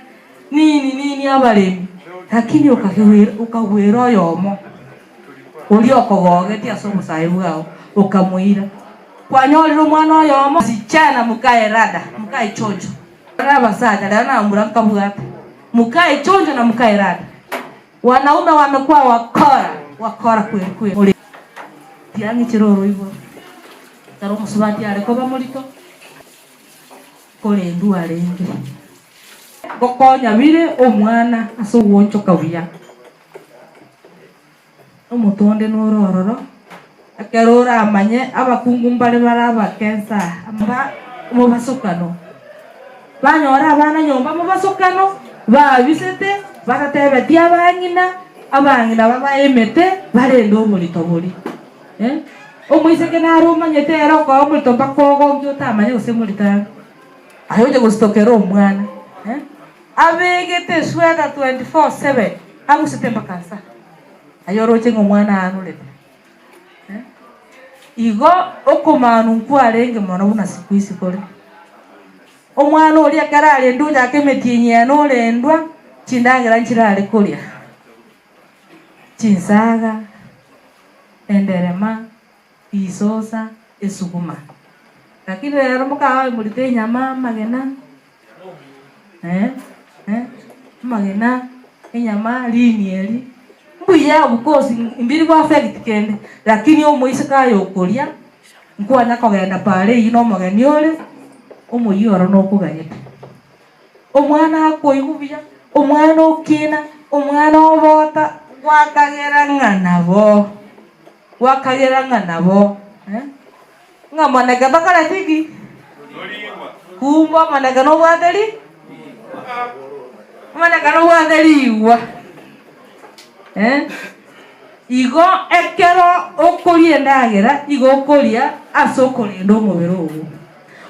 nini nini abaremi, lakini okagwera okagwera oyomo oria okogogetie ase obosae bwao, okamoira. Kwanyorire omwana oyomo, sichana mukae rada, mukae chonjo. Rora abasacha, rero nambura nkabwate, mukae chonjo na mukae rada. Wanaume wamekuwa wakora, wakora kweri kweri. Ore tiang'ichire oroiboro, ekero omosubati are koba morito, korendwa arenge. Gokonya bire omwana ase ogwonchoka buya. Omotonde nore ororo, ekero oramanye abakungu mbare bare abake nsa aba mobasokano. Banyora abana nyomba mobasokano, babisete, batatebetie abang'ina, abang'ina babae emete, barende oborito boria. Eh, omoiseke nare omanyete ere okoa omorito mpaka ogonkia otamanye gose morito are. Aye oche gositokera omwana, eh, abegete esweta 24/7, agusete mpaka nsa. Aye oroche ng'a omwana aanorete. Eh, igo okomanwa nkwarenge mono buna siku hizi kore. Omwana oria ekero arendwe ochake emetienyi ene orendwa, chindagera nchirare koria, chinsaga, enderema, risosa, esuguma. Lakini rero mokagoe morite enyama, amagena, eh, eh, amagena, enyama, rini eri, mbuya of course mbiri go affect kende, lakini omoiseke aye okoria, nkwanya kogenda paara eyio na omogeni ore, omoyio oro nokoganyete. Omwana akoigwa buya, omwana okina, omwana obota, gwakagera ng'a nabo, gwakagera ng'a nabo eh, ng'a moneke tokoreti ki? Kumbe omoneke nobwate ri? Omoneke nobwate rigwa eh. Igo ekero okoria endagera igo okoria ase okorenda omobere ogo.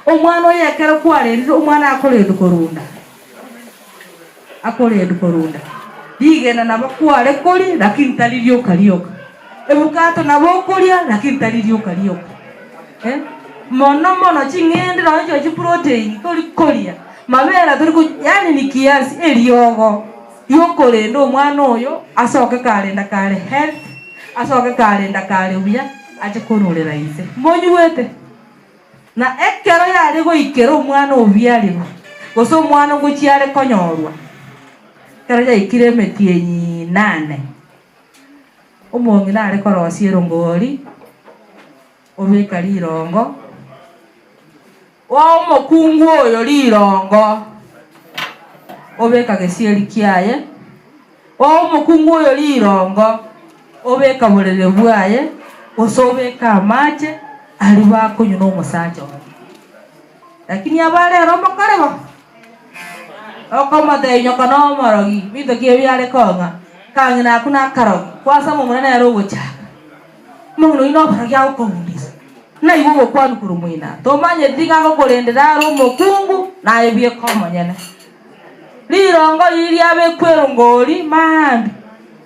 Omwana oyo ekero kwarendire omwana akorendwa korunda, akorendwa korunda. Rigena nabo kware koria lakini tari rioka rioka. Ebukato nabo okoria lakini tari rioka rioka eh. Mono mono ching'ende nonye chibe chiprotein tori koria, mabere tori ko yaani ni kiasi eriogo riokorenda omwana oyo asoke karenda kare health, asoke karenda kare buya ache kororera inse. Monyigwete? Na ekero yare goikera omwana obiarirwe, gose omwana ogochia are konyorwa, ekero yaikire emetienyi inane, omong'ina are korosia erongori, obeka rirongo, oa omokungu oyo rirongo, obeka gesieri kiaye, oa omokungu oyo rirongo, obeka borere bwaye, gose obeke amache aria bakonywa na omosacha oye. Lakini aba rero mokore bo? Okomotebia nyoko na omorogi, binto ki ebi are kong'a? Kang'ina aku nakarogi, kwasa omomura nere ogochaka. Omong'ina oyio noborogi agokobundisa. Naigwe ogokwanwa korwa moino aa, tomanyeti ng'a agokorendera are omokungu, naye bweka omonyene. Rirongo riria riabekwa erongori maambia,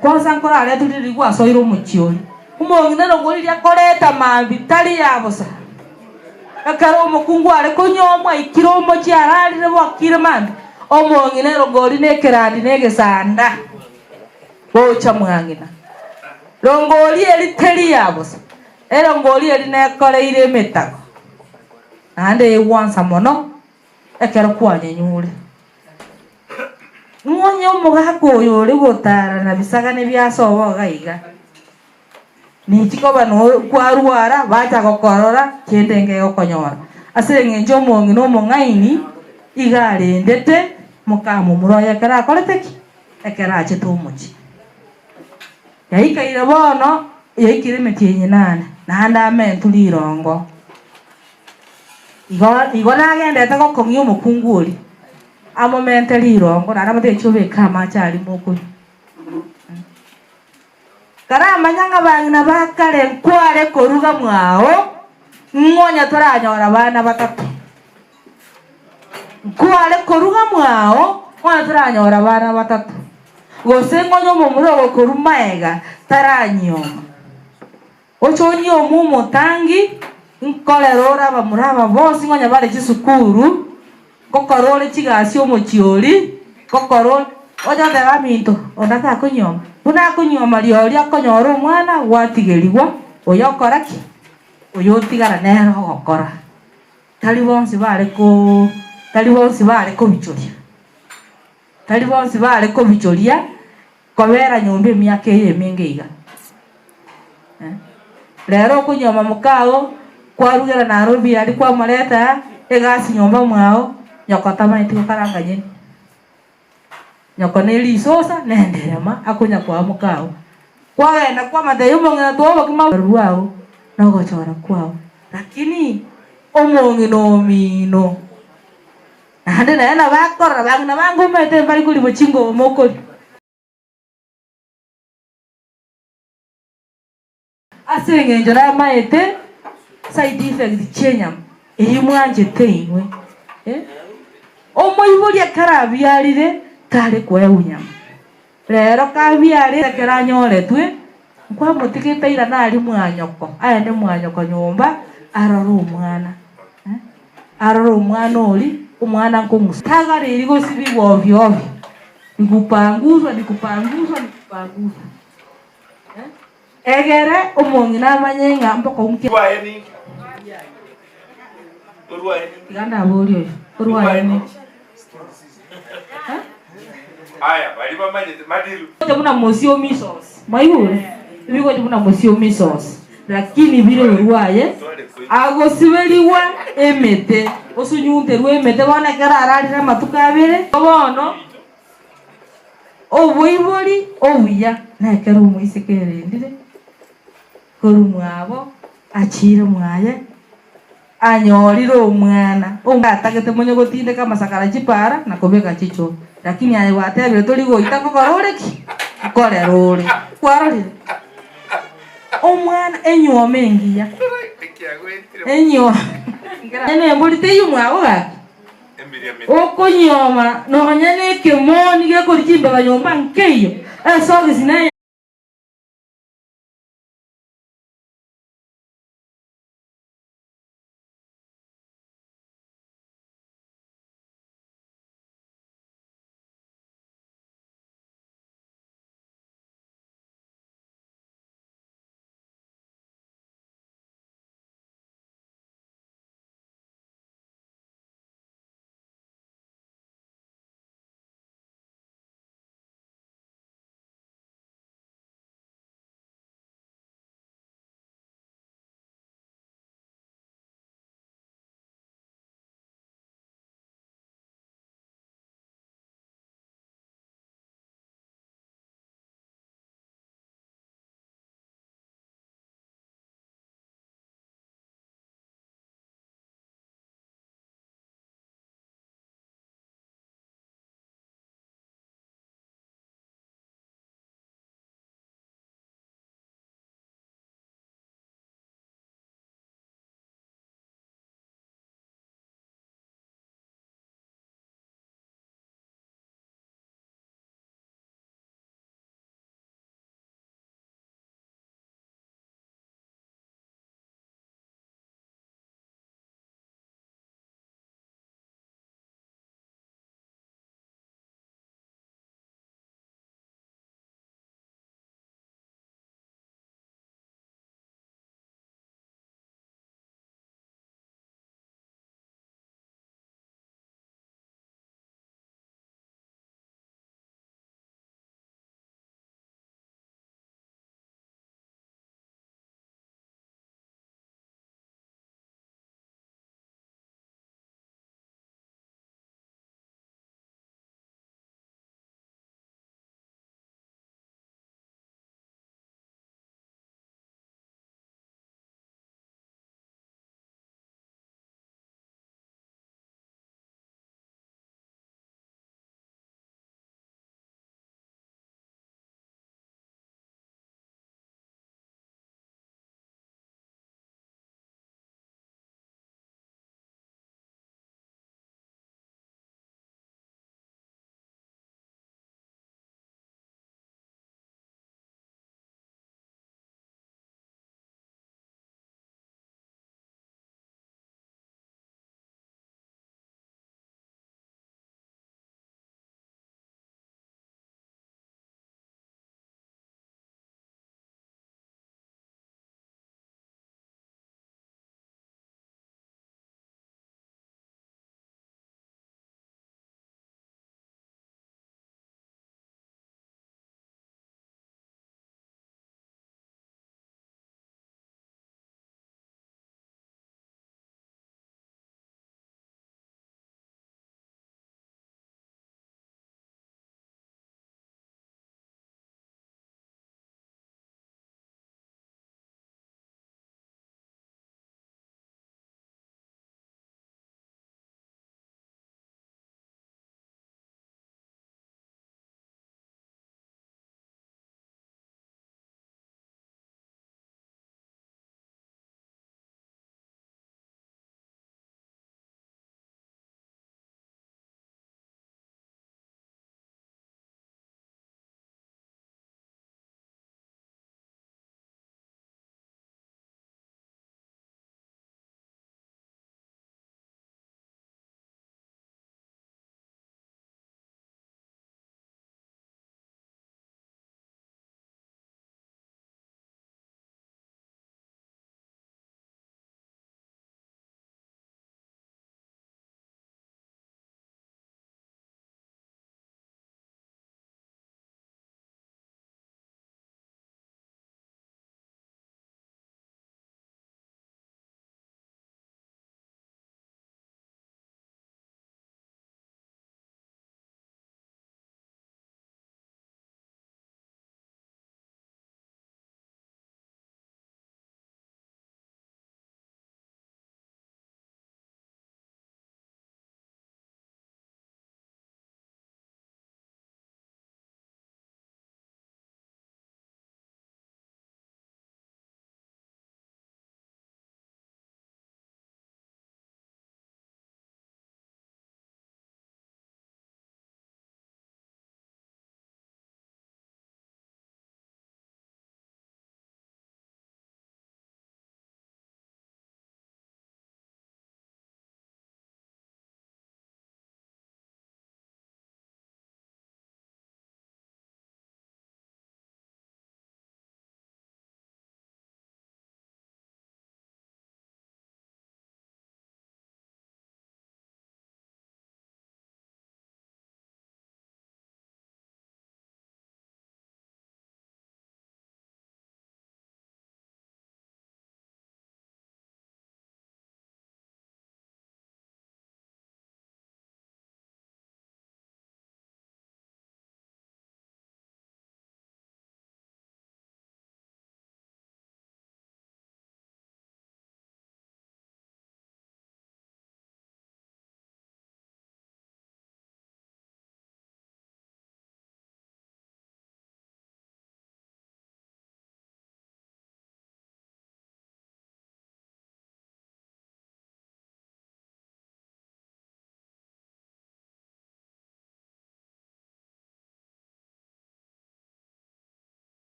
kwansa nkoraretwe riria gwasoire omochie oria. Omong'ina erongori riria akoreta maambia tari ya bosa. Ekero omokungu are konyuomwa aikire omochie ararire bwakire mambia, omong'ina erongori na ekerandi na egesanda gocha mwang'ina. Rongori eri teri ya bosa, erongori eri nekoreire emetago, naende egwansa mono ekero kwanyenyure. Ng'onye omogaka oyo ore gotara na bisagane bia sobo iga iga, Nichikoba kwarwara, bacha gokorora, kende nkegokonyora. Ase engencho omong'ina omong'aini iga arendete mokamomura oye ekero akorete ki? Ekero achete omochie. Yaikaire bono, yaikire emetienyi nane, naende amentwe rirongo. Igo igo nagendete gokong'ia omokungu oria, amomente rirongo, naende amotebie chio obeke amache aria mokonywa. Karamanya ng'a bang'ina ba kare nkware koruga mwao, ng'onya toranyora abana batato. Nkware koruga mwao, ng'onya toranyora abana batato. Gose ng'onya omomura ogokorwa maega taranyioma. Oche onyiomwe omotangi, nkorere ore abamura aba bonsi ng'onya bare chisukuru, ngokora ore chigasi omochie oria, ngokora ore, oche goteba aminto, onde takonyioma. Buna akonyuoma rirorio akonyora omwana gwatigerigwa, oyo okora ki? Oyo otigara nere ogokora. Tari bonsi bare ko tari bonsi bare kobichoria, tari bonsi bare kobichoria. Kobera nyomba emiaka eye emenge iga. Rero okonyuoma mokao, kwarugera Nairobi aria kwamoreta aa, egasi nyomba mwao, nyoko tamanyeti gokaranga nyeni. Nyoko ne risosa na enderema akonya koa mokao. Kwagenda kwamotebia omong'ina twa obokima rwao na ogochora kwao. Lakini omong'ina omino. Naende nere nabo akorora bang'ina bange omanyete mbari koribwa chingobo mokoria. Ase engencho namaete side effect chi'enyama eyio mwanchete inwe. Eh? Omoibori ekero abiarire tare koegwa nyama. Rero kabiarire ekero anyoretwe, nkwamotigete airane aria mwanyoko, aende mwanyoko nyomba arore omwana. Eh? Arore omwana oria, omwana nkong'usa. Tagareiri gosibigwa ovyo ovyo, nikupanguswa nikupanguswa nikupanguswa. Eh? Egere omong'ina amanye ng'a mbokong'u ki. Orwaye ninki? Orwaye ninki? Tiga ndaborie oyo, orwaye ninki? Eh? Aya, baria bamanyete madiru. Gocha buna mosio misos. Mwaigure? Ebigocha buna mosio misos. Lakini bire orwaye agosiberigwa emete, osunyunterwe emete bono ekero ararire amatuko abere, bono Oboibori obuya nekero omoiseke erendire korwa mwabo achiire mwaye anyorire omwana atagete monye gotindeka amasakara chipara na kobeka chichoo lakini aye gwatebire tori goita ngokora ore ki? Nkorera ore. Kwarorire? Omwana enyuoma engiya enyuoma nembori teiyo mwabo gaki. Okonyuoma nonya nekemoni gekoria chimbeba nyomba nkeiyo, esogisi neye.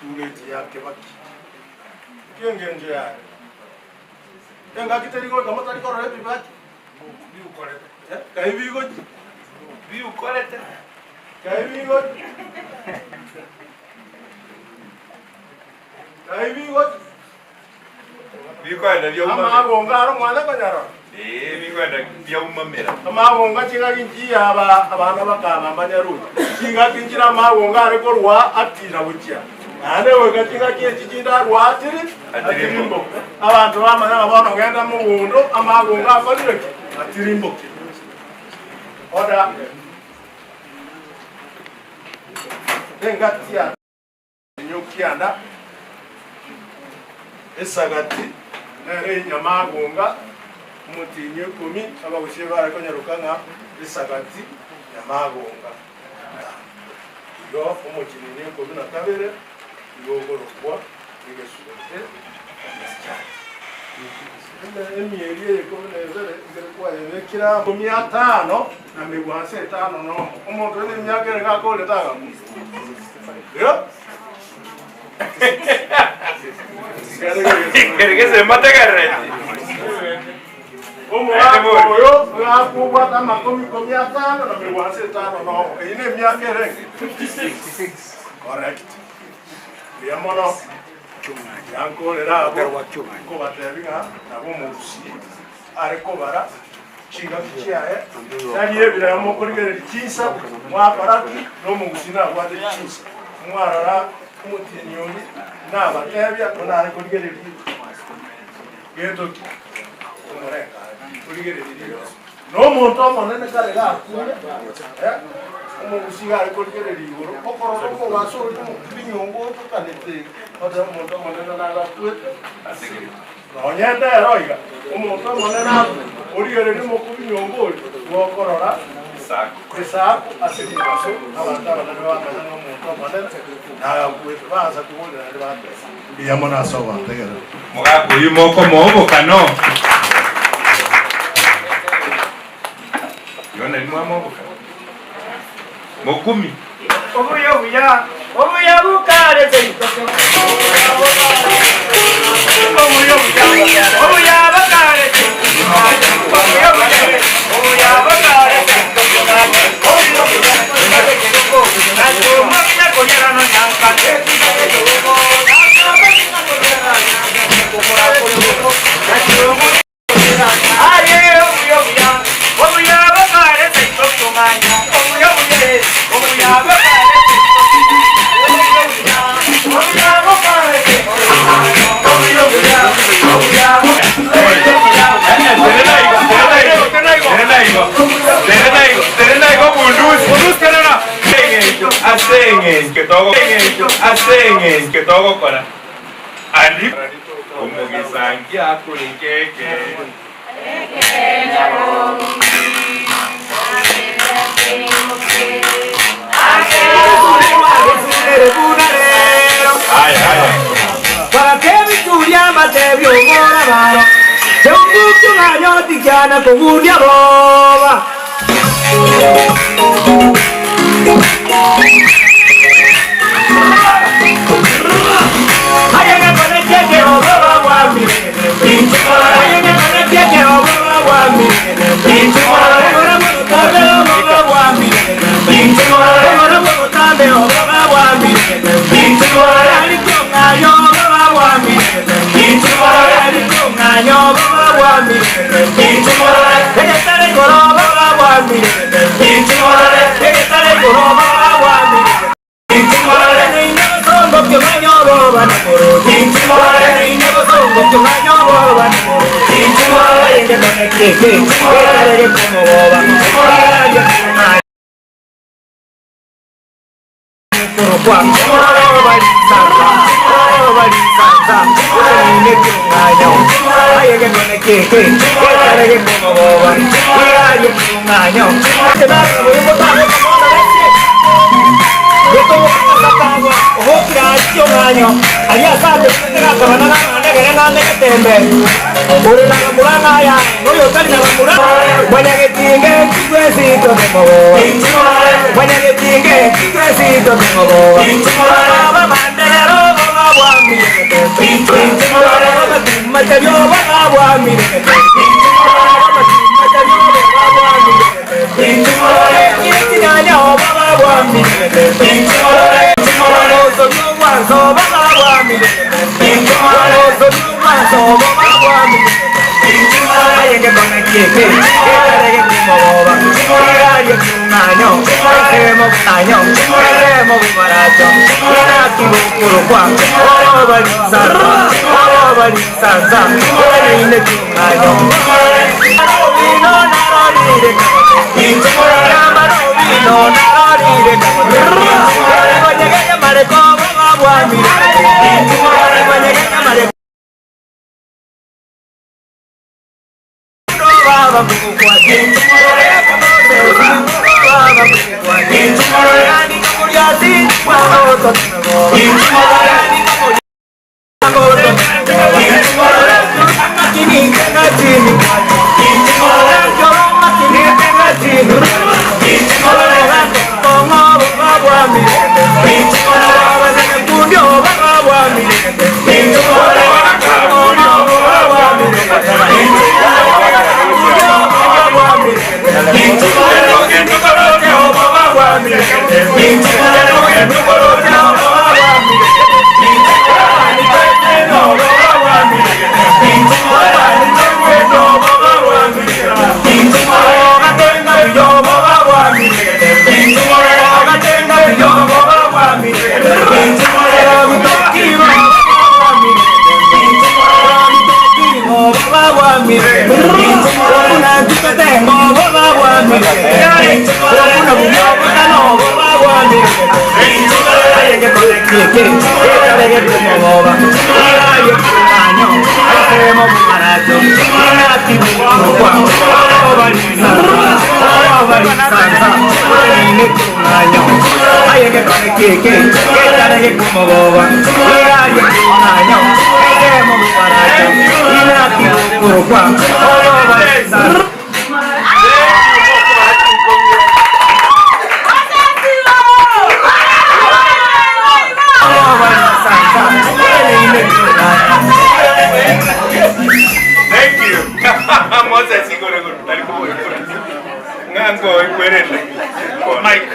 Tugeti ya Kibaki. Nki engencho yaye? Engaki teri goika motari korora ebibaki? Eh, kai bigochi? Biukorete. Kai bigochi? Kai bigochi? Bikoenda biaumamera. Amabonga aro mwana konyarora. Ee, bikoenda biaumamera. Amabonga chingaki nchiya aba abana bakaba mbanyarucha. Chingaki nchire amabonga are korwa atira gochia. Naende goika chingaki echi chinde arwa atiri atirimboka. Abanto bamanya ng'a bono genda mogondo amabonga akorire ki? Atirimbokire. Oda engaki ya Enyokianda, esagati, nere enyamagonga, omotienyi o ikomi, abagusia bare konyaroka ng'a esagati nyamagonga. Igo omotienyi o ikomi na kabere igo okorokwa egesunte emesichari. Emieri eye ikomi na ebere ekero kwayebekire amo, ikomi atano na migwanso etano nomo. Omonto ore nemiaka ere gakorete agakwa. Keregese mbategerereti. Omogaka oyo gakobwata amakomi ikomi atano na migwanso etano nomo. Eyio nemiaka ere 56. Correct. Mbuya mono. Yankorera abwo nkobatebi ng'a nabo omogusii are kobara chingaki chiaye, tari ebirero mokorigereria chinsa mwakora ki, na omogusii nabwate chinsa. Mwarora omotienyi oria nabatebia buna are korigereria gento ki omoreng'anio origererie riosi. Na omonto omonene kare gakure, omogusii iga are korigereria igoro, okorora omobaso oria omokibinyongo otokanete iga, oteba omonto omonene nagakwete ase egento. Nonya ndero iga, omonto omonene akwe, origererie omokubinyongo oria bw'okorora esaku ase ribaso, abanto abanene bamanya ng'a omonto omonene nagakwete, baansa koborera naende bateba, Mbuya mono ase ogontegerera. Mogaka oyio mokomoa obokano. Igo nari mwamoa obokano. Mokumi. Obuya obuya, obuya bokare seito. Obuya obuya, obuya bokare seito. Obuya obuya, obuya bokare seito. Obuya obuya, Ase engencho togokora andi omogesangi akoreke eke. Aya, aya. Thank you. Moses igoro igoro tari kobora. Ng'ango ikwerende. Mike.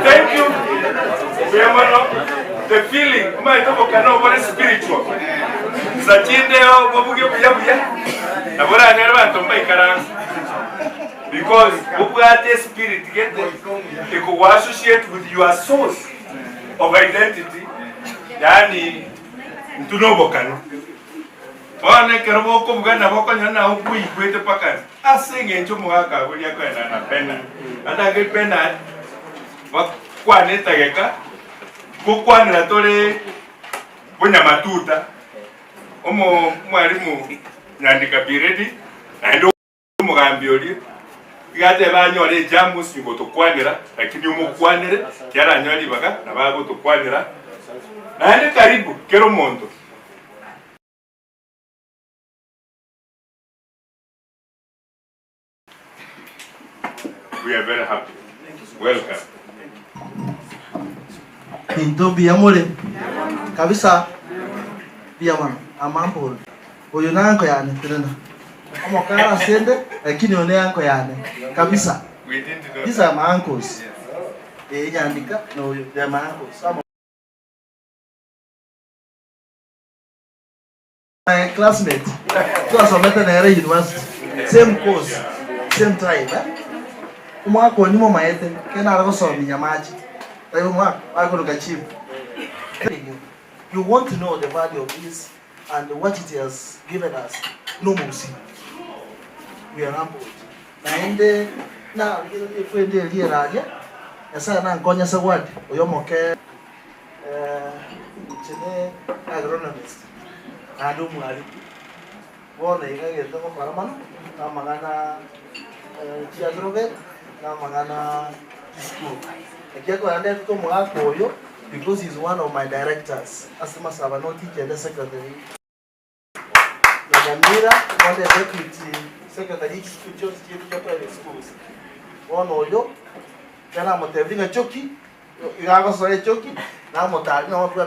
Thank you. Mbuya mono. The feeling, omanyete obokano obore spiritual. Nsa chinde obobuge buya buya. Nabo oranyore abanto mbaikaranse. Because obwate spirit gete ekogo associate with your source of identity. Yaani intwe na obokano. Bono ekero bokobuga nabo okonyora naye okoigwete mpaka ase eng'encho omogaka agoria akoenda na Bernard. Naende ake Bernard bakwane etageka gokwanera tore bonyamatuta omo omwalimu Nyandika be ready naende omogambi oria iga atebe anyore ejamusi gotokwanera lakini omokwanere kiaranyore ribaga nabo agotokwanera naende karibu kera omonto. We are very happy. Welcome. Into mbuya more kabisa mbuya mono amamboro oyo na anko yane tenena omokara asende lakini oyo ne anko yane kabisa We didn't know. these are my uncles eh nyandika no they are my uncles Some of my classmate twasomete nere university same course same time eh? Omwaka oyio momaete kende nare gosomia Nyamache taibo omwaka bakoroka chief you want to know the value of this and what it has given us nomogusi we are humbled naende na ekwende eria eraria Nyasaye nankonya Zawadi oyo omoke eh, inche ne agronomist naende omwalimu bono iga egento ngokora mono na amang'ana eh, chiagrovet na amang'ana chisukuru ekiagera ndetete omogaka oyo because he is one of my directors ase masaba no teacher the secretary na Nyamira one the deputy secretary chisukuru chionsi chiaito chia private schools bono oyo ekero ng'a choki iga agosoa echoki namotari nabo.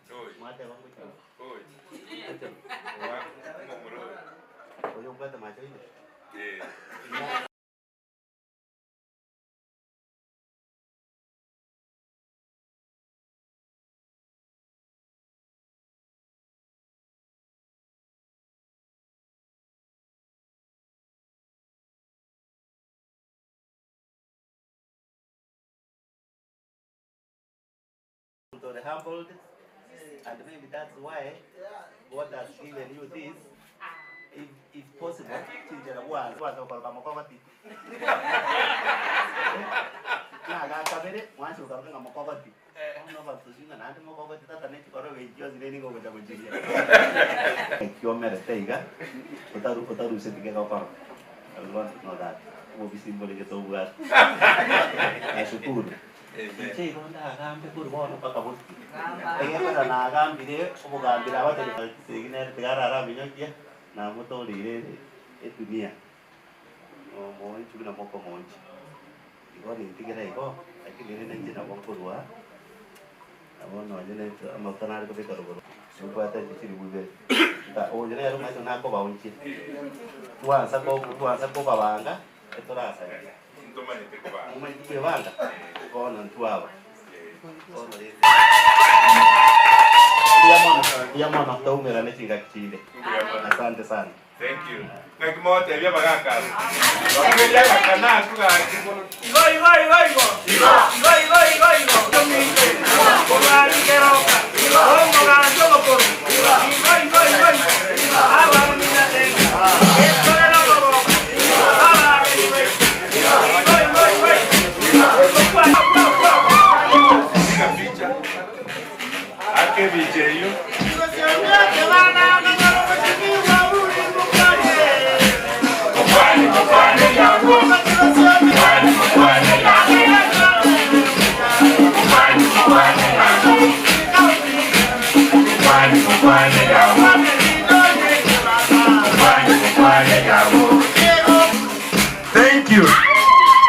Mwateba ngochia. Oyo obwate macho ime. To the humbled, and maybe that's why God has given you this. If, if possible, chinchera bwanza bwanza okoroka mokogoti. Nagakabere mwansi okoroka ng'a mokogoti. Bono batusinga naende mokogoti tata ne chikoro geikio zire nigo ogocha gochiria. Ekiomerete iga otaru otaruseti kegokoro. I will want to know that. Obobisi mbore gete obwate. Nashukuru. Inche igo ndagambe korwa bono mpaka botuko. Egekogera nagambire obogambire abatari chisegi nere tiga arare aminyokia, namotoreire ere edunia, omoonchi buna mokomoonchi. Igo nintigere igo, lakini rende inche nabo nkorwa, nabo nonye ne amafuta nare kobeka rogoro, nimbwate inche chilifu ibere. Nka oyo nere omanyete nakobaonchia, twansa ko twansa kobabanga, etorasaria. Ntomanyete kobanga. Momanyete kwebanga? Bono intwe aba. Bono rende. Mbuya mono, mbuya mono, toumerane chingaki chinde. Asante sana. Thank you. Ng'aki mogotebia abagaka aba? Bakueria agakana akwo gaki. Igo igo igo igo. Igo igo igo igo. Ominto. Omwami keroka. Omogambi omokoro. Igo igo igo igo. Abamina tenga. Etore nokoboko. Abageni baito. Igo igo igo igo. Piga picha. Aka ebicha eyio. Thank you.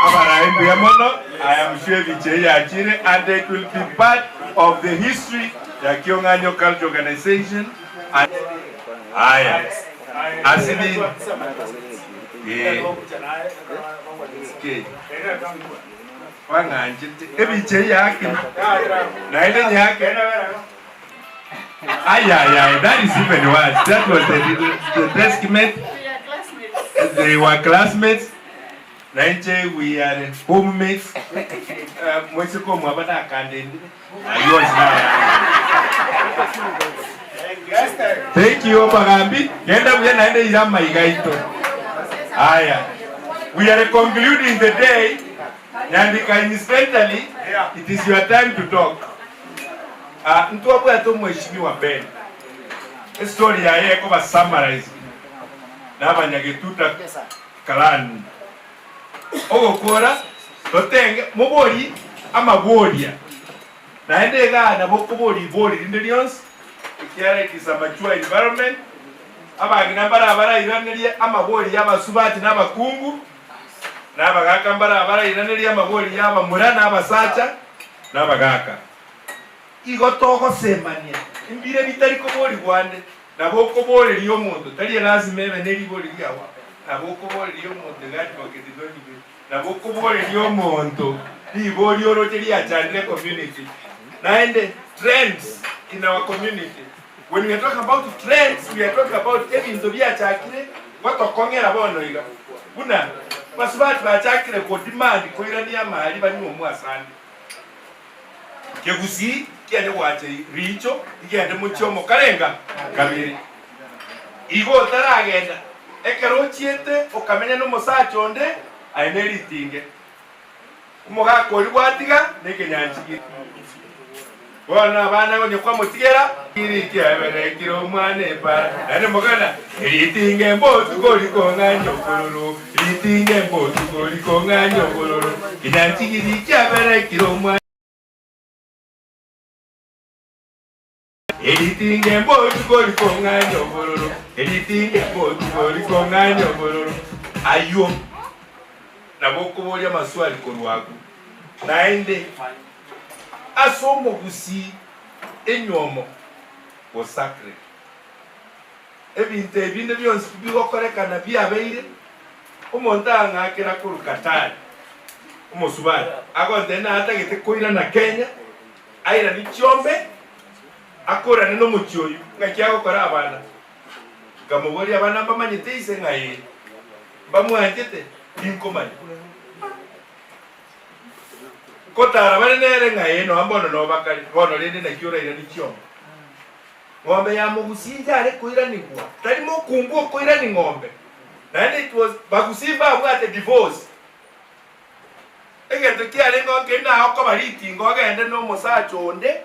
Abarai mbuya mono. I am sure ebicha eye yachire and it will be part of the history ya Kiong'anyo Culture Organization. And Aya. Asinini. Eh. Okay. Wang'anchete. Ebicha eye yake. Naende nyake. Ay, ay, ay, that is even worse. That was the, the desk mate. They were classmates. Nainche, we are homemates. Mwesiko mwaba nakandendire. Yours now. Thank you, Obagambi. Genda buya naende ira maiga ito. Aya. We are concluding the day. Nyandika incidentally, it is your time to talk. Ah, ntwabwate omweshimiwa Ben. Estory yaye ekoba summarize nabanyagetuta clan. Ogokora totenge mobori amaboria. Naende igaa nabo okobori ibori rinde rionsi ekiara it is a mature environment. Abang'ina mbara barairanerie amabori ya abasubati na abakungu na abagaka mbara barairanerie amabori ya abamura na abasacha na abagaka. Igo togosemania embire bitari koborigwa ande nabo okoboreria omonto tari elasima ebe ne ribori riago nabo okoboreria omonto iga advocate tonyigwe nabo okoboreria omonto ribori oroche riachandire community naende trends in our community when we are talking about trends we are talking about ebinto biachakire gotokong'era bono iga buna basubati bachakire kodemand koirania amari banywe omwasande Kegusii kiane gwacha riicho rigende mochie omokarenga kabere. Igo otaragenda, ekero ochiete okamenya nomosacha onde aye neritinge. Omogaka oria gwatiga nekenyanchigiri. Bono abana onye kwamotigera rikiaberekire omwana epara naende mogana ritinge mbotuko rikong'anya okororo ritinge mbotuko rikong'anya okororo kenyanchigiri kiaberekire omwana Eritinge mbotuko rikong'anya obororo, eritinge mbotuko rikong'anya obororo. Ayio nabo okoboria amaswali korwa agwo. Naende ase omogusii enywomo Was sacred. Ebinto ebinde bionsi bigokorekana biabeire, omonto ang'akera korwa Katari, omosubati, agontebia natagete koirana Kenya, airanie chiombe, akorane nomochie oyio, ng'aki agokora abana. Nkamoboria, Abana mbamanyete ise? Ng'a ee. Mbamwanchete? Tinkomanya. Nkotara bare nere ng'a ee, nonya mbono noo bakare, bono rende naki orairanie chiombe? Ng'ombe ya mogusii yare koiranigwa, tari mokungu okoirani ng'ombe. Naende it was bagusii mbabwate divorce. Egento kiarenge nkeri naye okoba ritingo ogende na omosacha onde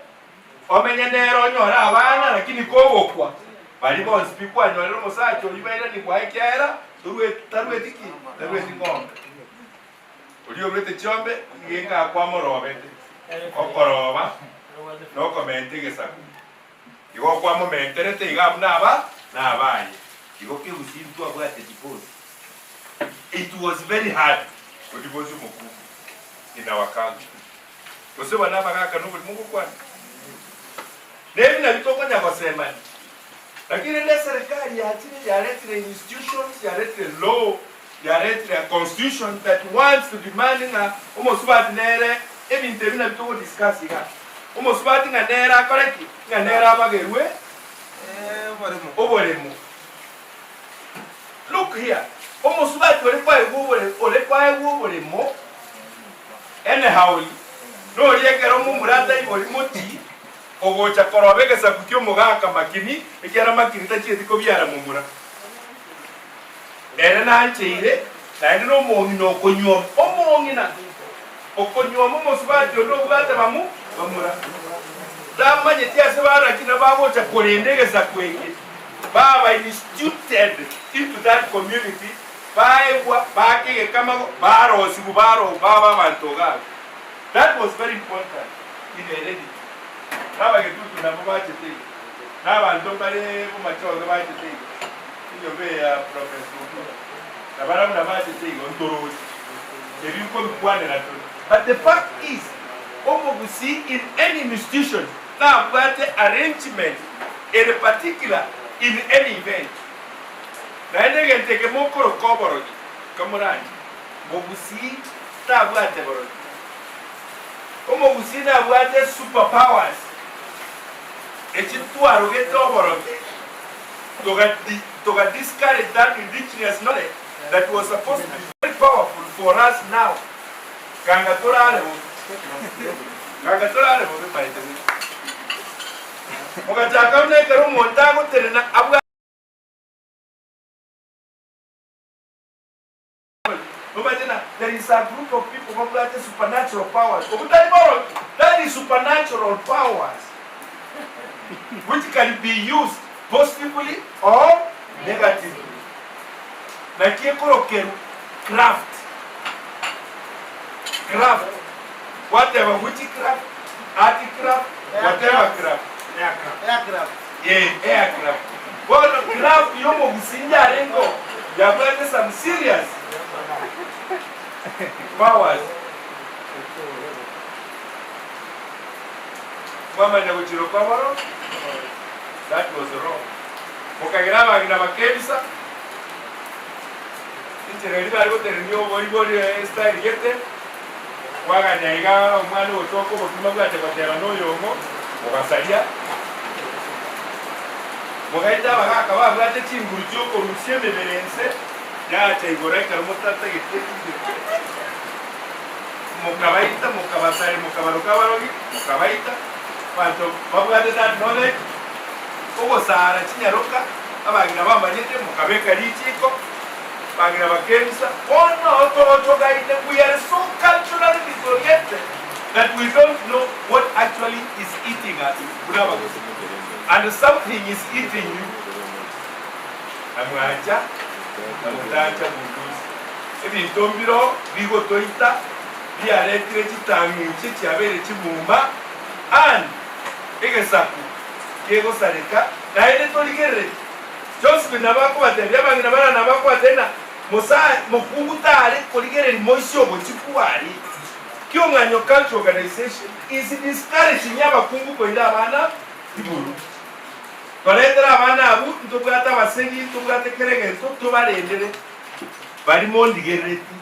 omenye nere onyore abana lakini kogokwa baria bonsi pi kwanyorire omosacha oyio bairanigwa ekiagera torweti tarweti ki? Tarweti ng'ombe. Oria oruete chiombe nigo enga kwamorobete, okoroba na okomenta egesaku. Igo kwamomenterete iga abwo naba nabaye. Igo kegusii ntwabwate divorce. It was very hard kodivorce omokungu in our culture. Gose bana abagaka noborimo ngokwana? Nebi nabio tokonya gosemania. Lakini rende eserekari yachire yaretire institutions, yaretire law, yaretire a constitution that wants to demand ng'a omosubati nere ebinto ebi nabio togo discuss igaa. Omosubati ng'a nere akore ki? Ng'a nere abagerwe oboremo. Look here, omosubati ore kwaegwa obore ore kwaegwa oboremo anyhowly, noria ekero omomura ataibori moti, Ogocha koroba egesaku ki'omogaka makini, ekiagera makini tachieti kobiara momura. Ere nancheire, naende nomong'ina okonyuoma omong'ina, okonyuoma omosubati onde obwate bamu bamura. Tamanyeti ase barakina bagocha korenda egesaku eke, baba instituted into that community, baegwa, baaka egekamago, barosigwa, baro baba abanto iga abwo. That was very important in heredity. Nabagetutu nabwo bachete iga, na abanto mbare bomachoge bachete iga, enyomba eye ya Professor Oduor, na barabwo nabachete iga, ntorochi ebi nkobikwanera tore. But the fact is, omogusii in any institution nabwate arrangement ere particular in any event. Naende egento eke mokoroka oborogi, kamoranche, mogusii tabwate borogi. Omogusii nabwate super powers echi twarogete oborogi toga toga discourage that indigenous knowledge that was supposed to be very powerful for us now kanga torare bobe kanga torare bobe by the way mogachaka buna ekero omonto agotenena abwate Nomanyete na there is a group of people babwate supernatural powers obwo tari borogi that is supernatural powers which can be used positively or negatively naki ekorokerwa craft craft gwateba witchcraft artcraft whatever craft Aircraft. Eh, aircraft. Bono craft y'omogusii yarenge oo, yabwate some serious powers. Mwamanya gochiroka oboro, that was wrong. Mokagera abang'ina bakebisa, enchera eria bare gotenenia oboibori estyle gete, kwaganya iga omwana ogotoka obokima bwacha goteba noyong'o, ogasaria. Mogaita abagaaka babwate chinguru chi'okorusia emebere ense, yacha igoro ekero motatageti etigire. Mokabaita, mokabasaria, mokabaroka abarogi, mokabaita. Abanto babwate that knowledge, ogosara chinyaroka, abang'ina bamanyete, mokabeka richiiko, abang'ina bakebisa. Bono togochogaine, we are so culturally disoriented that we don't know what actually is eating us buna abagusii. And something is eating you. Na mwancha na motancha bundusi. Ebinto mbiroo bigotoita biaretire chitang'uche chiabeire chimuma and egesaku kegosareka naende torigereretie. Josephine nabo akobatebia abang'ina baria nabo akobatebia ng'a mosae mokungu tare korigereria moisia obochiku aria. Kiong'anyo Cultural Organization is discouraging abakungu koira abana igoro. Toretere abana abwo, ntobwate abasegi, ntobwate kera egento, tobarendere baria mondigerereti.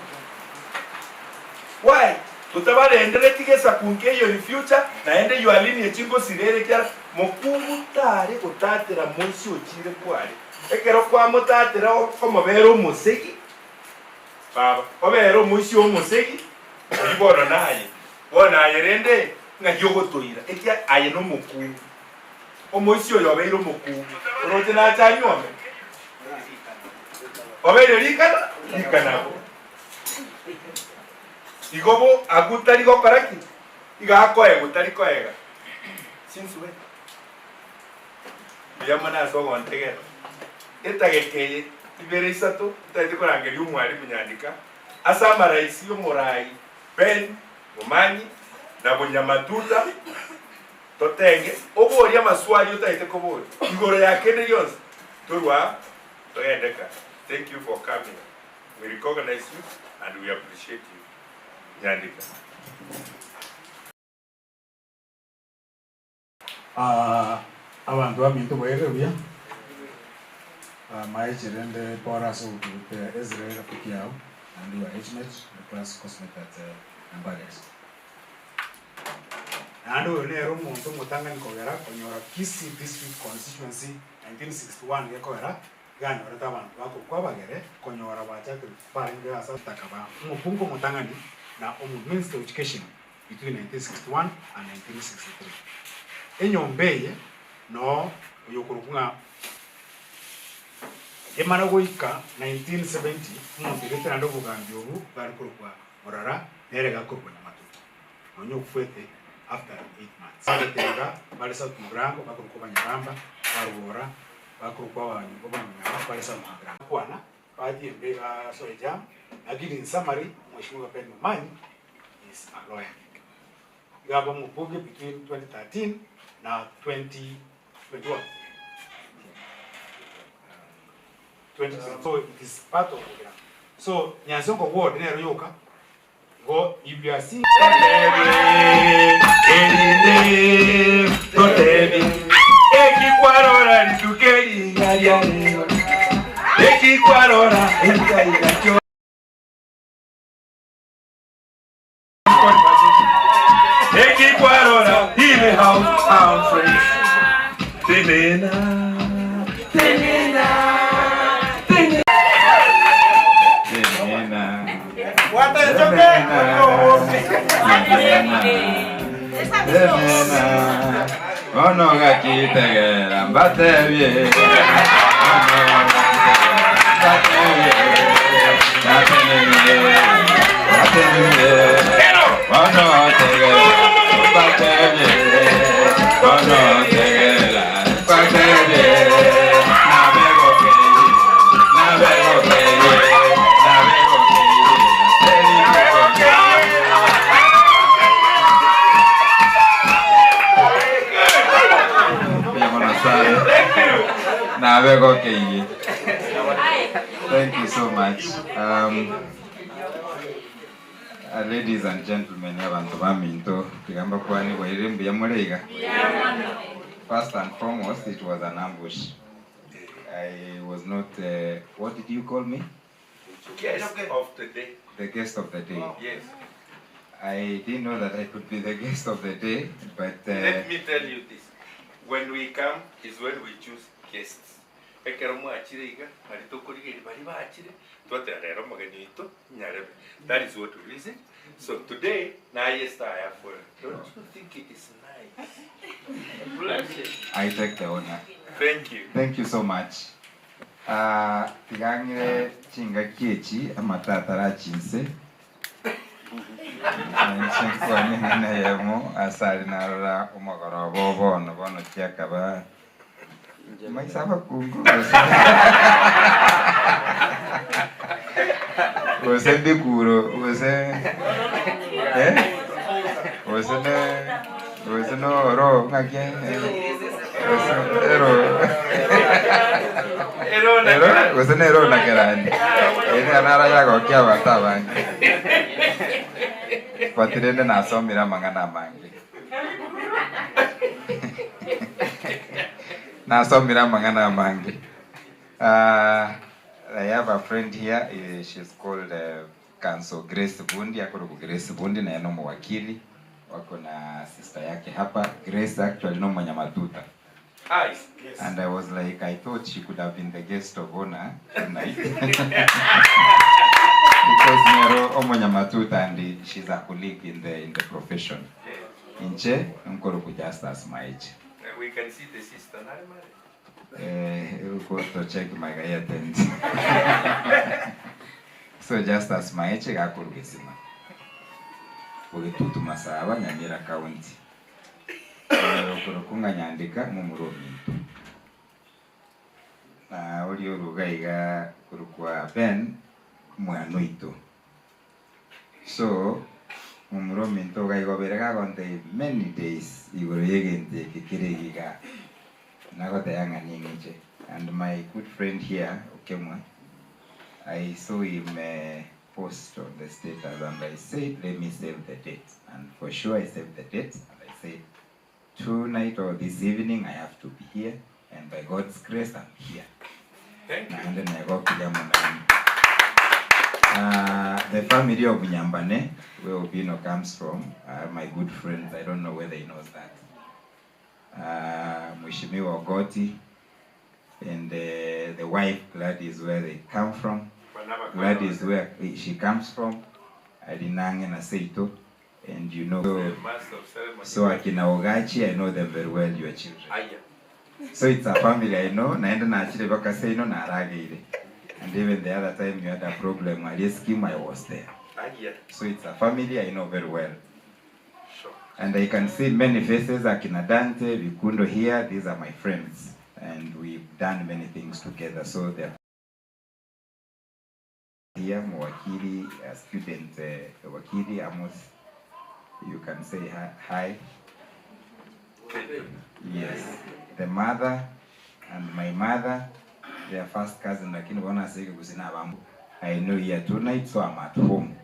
Why? Totabarendereti gesaku nkeiyo in future, naende your lineage ngosira ere ekiagera mokungu tare gotatera moisia ochire kware. Ekero kwamotatera okomobera omosegi, baba, obere omoisia omosegi, oyio bono naye. Bono aye rende ng'ai ogotoira, ekiagera aye nomokungu. Omoisia oyo obeire omokungu, oroche nache anyuome? Obeire rikana? Rikana abwo. Igo bo agwo tari gokora ki? Iga akoegwa tari koega. Since when? Mbuya mono ase ogontegera. Etageka eye ibere isato ntagete korangeria omwalimu Nyandika ase amaraisi y'omorai Ben Momanyi na Bonyamatuta totenge oborie amaswali otagete koboria igoro ya kende gionsi torwa aa togende ka. Thank you for coming. We recognize you and we appreciate you. Nyandika. Abanto baminto boirire buya, mache rende pore ase ogotuguta Ezra erafiki yao, naende your age mate and class coursemate at Nyambarias. Naende oyo nere omonto omotang'ani kogera konyora Kisii District Constituency 1961 gekogera iga anyorete abanto bakorokwa abagere konyora bachakire barenge ase atakaba omokungu omotang'ani na omo Minister of Education between 1961 and 1963. Enyomba eye noo oyokorokwa ng'a emara goika 1970 omonto oirete naende obogambi obu bware korokwa Morara nere gakorokwa Nyamatutu nonya okwete after 8 months. Bagotenga bare South Mugirango bakorokwa Banyaramba barwora bakorokwa Abanyama bare South Mugirango. Kwana bathie mbe basoe jam lakini in summary Mheshimiwa Ben Momanyi is a lawyer. Iga aba omobunge between 2013 na 2021. 2020 so it is part of Mugirango. So Nyansongo ward nero yoka igo if you are seeing Erinde totebi eki kwarora rituko eriga ria rero eki kwarora enkaiga kio eki kwarora ime house Humphrey tenena tenena tenena Tenena, bono gakitegera mbatebie, bono mbatebie, natenenire, natenenire, bono tegera mbatebie, bono tegera mbatebie, nabegokeirie, nabegokeirie, nabegokeirie, Mbuya mono sana. Nabegokeirie. Thank you so much. Ladies and gentlemen, abanto baminto, tiga mbakwane bwairire mbuya more iga. First and foremost, it was an ambush. I was not, what did you call me? Guest of the day. The guest of the day. Yes. I didn't know that I could be the guest of the day, but... Let me tell you this. When we come is when we choose guests. Ekero mwachire iga, nari tokorigeria baria bachire, twateba rero omogeni oito nyarebe. That is what we reason. So today, naye star ya for. Don't you think it is nice? Bless I take the honor. Thank you. Thank you so much. Ah, tiga ng'ire chingaki echi amato atarachi inse Inche nkwane eng'ana eyemo ase aria narora omogoroba o bono bono chiakaba maiso abakungu gose gose mbikuro gose eh gose ne gose noro ng'aki gose ero ero gose nero na kerandi ere naro yagokia abanto abange but rende nasomire amang'ana amange. Nasomire amang'ana amange. Ah, I have a friend here, eh, she's called uh, Counsel Grace Bundi, akorokwa Grace Bundi naye no omowakili, wako na sister yake hapa. Grace actually no omonyamatuta. Aye. And I was like, I thought she could have been the guest of honor tonight. Because Nero Omonyamatuta and she's a colleague in the in the profession. Inche nkoroku Justus Maiche. We can see the sister nari mare. Eh, go to check my guidance. So Justus Maiche gakorugesima. Bogetutu Masaba Nyamira County. Okorokunga nyandika mumurominto. Na ori oruga iga korokwa Ben mwana oito. So mumurominto gaigobere gagonte many days igoro yegente eke kere iga nagoteba ng'a ning'iche. And my good friend here Okemwa, I saw him uh, post on the status and I said let me save the date, and for sure I saved the date and I said tonight or this evening I have to be here, and by God's grace I'm here. Thank you. Naende negokiria mono. The family of Nyambane, where Obino comes from, are my good friends. I don't know whether he knows that. Mheshimiwa Ogoti and the wife Gladys, where they come from. Gladys, where she comes from, Alinange na Seito, and you know. The master of ceremony. So akina Ogachi, I know them very well, your children. Aya. So it's a family I know, naenda naachire baka seino narageire. And even the other time you had a problem, Ali scheme, I was there. Aya. So it's a family I know very well. Sure. And I can see many faces, Akina Dante, Vikundo here, these are my friends. And we've done many things together. So they're here, Mwakili, a student, Wakili Amos, you can say hi. hi. Yes, the mother and my mother, they are first cousin, lakini bona sike kusina bambu. I know here tonight, so I'm at home.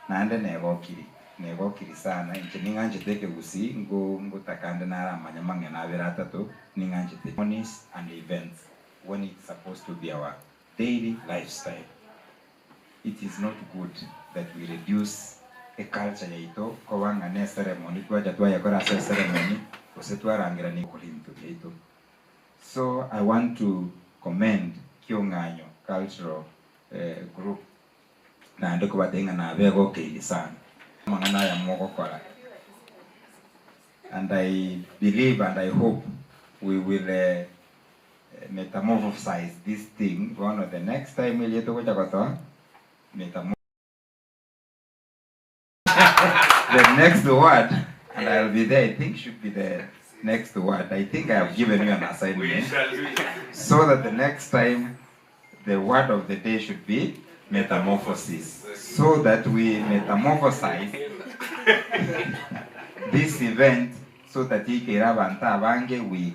Naende negokiri, negokiri sana. Inche ning'anchete ekegusi, ngo ngotakande naramanya mang'ana abere atato, ning'anchete ceremonies and events when it's supposed to be our daily lifestyle. It is not good that we reduce a culture yaito kobanga ne ceremony twaja twayakora ase ceremony gose twarangira ni korinto yaito. So I want to commend Kiong'anyo Cultural Group naende kobatenga nabegokeiri sana mang'ana aya mogokora. And I believe and I hope we will metamorphosize this thing. One of the next time we'll get to metamorph the next word, and I'll be there. I think should be the next word. I think I have given you an assignment. We shall do it. So that the next time, the word of the day should be metamorphosis. So that we metamorphosize this event so that ikera abantu abange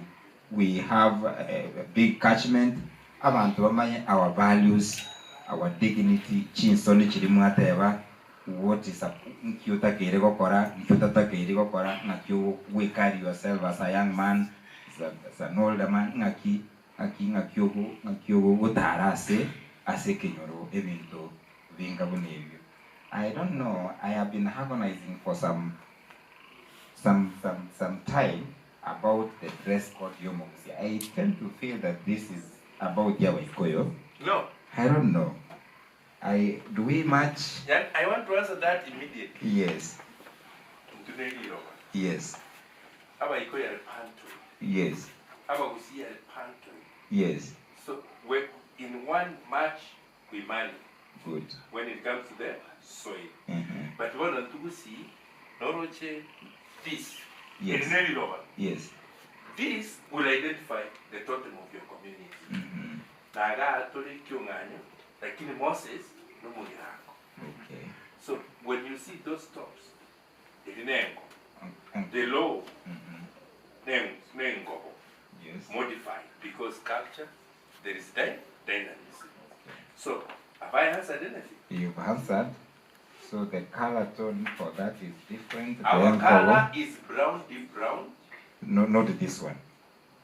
we have a big catchment abantu bamanye our values, our dignity, chinsoni chiri mwateba what is a nkio takeire gokora nkio tatakeire gokora ng'aki we carry yourself as a young man, as an older man, ng'aki ng'aki ng'aki ogo ng'aki ogo gotara ase ase ekenyoro ebinto binga buna ebio. I don't know, I have been agonizing for some time about the dress code yomogusi. I tend to feel that this is about Yawaikoyo. No. I don't know. I do we match? Yeah, I want to answer that immediately. Yes. Ntuneli Roma. Yes. Abaikoyo are Bantu. Yes. Abagusi are Bantu. Yes. So we in one match we marry. Good. When it comes to the soil. But when Ntugusi, Noroche, this. Yes. Ntuneli Roma. Yes. This will identify the totem of your community. Naga atoli Kiong'anyo, lakini Moses no Mugirako. Okay. So when you see those tops, Elinengo, the law, Nengo, Yes. modified because culture, there is dynamism. So have I answered anything? You've answered. So the color tone for that is different. The Our Enkobo- color is brown, deep brown. No, not this one.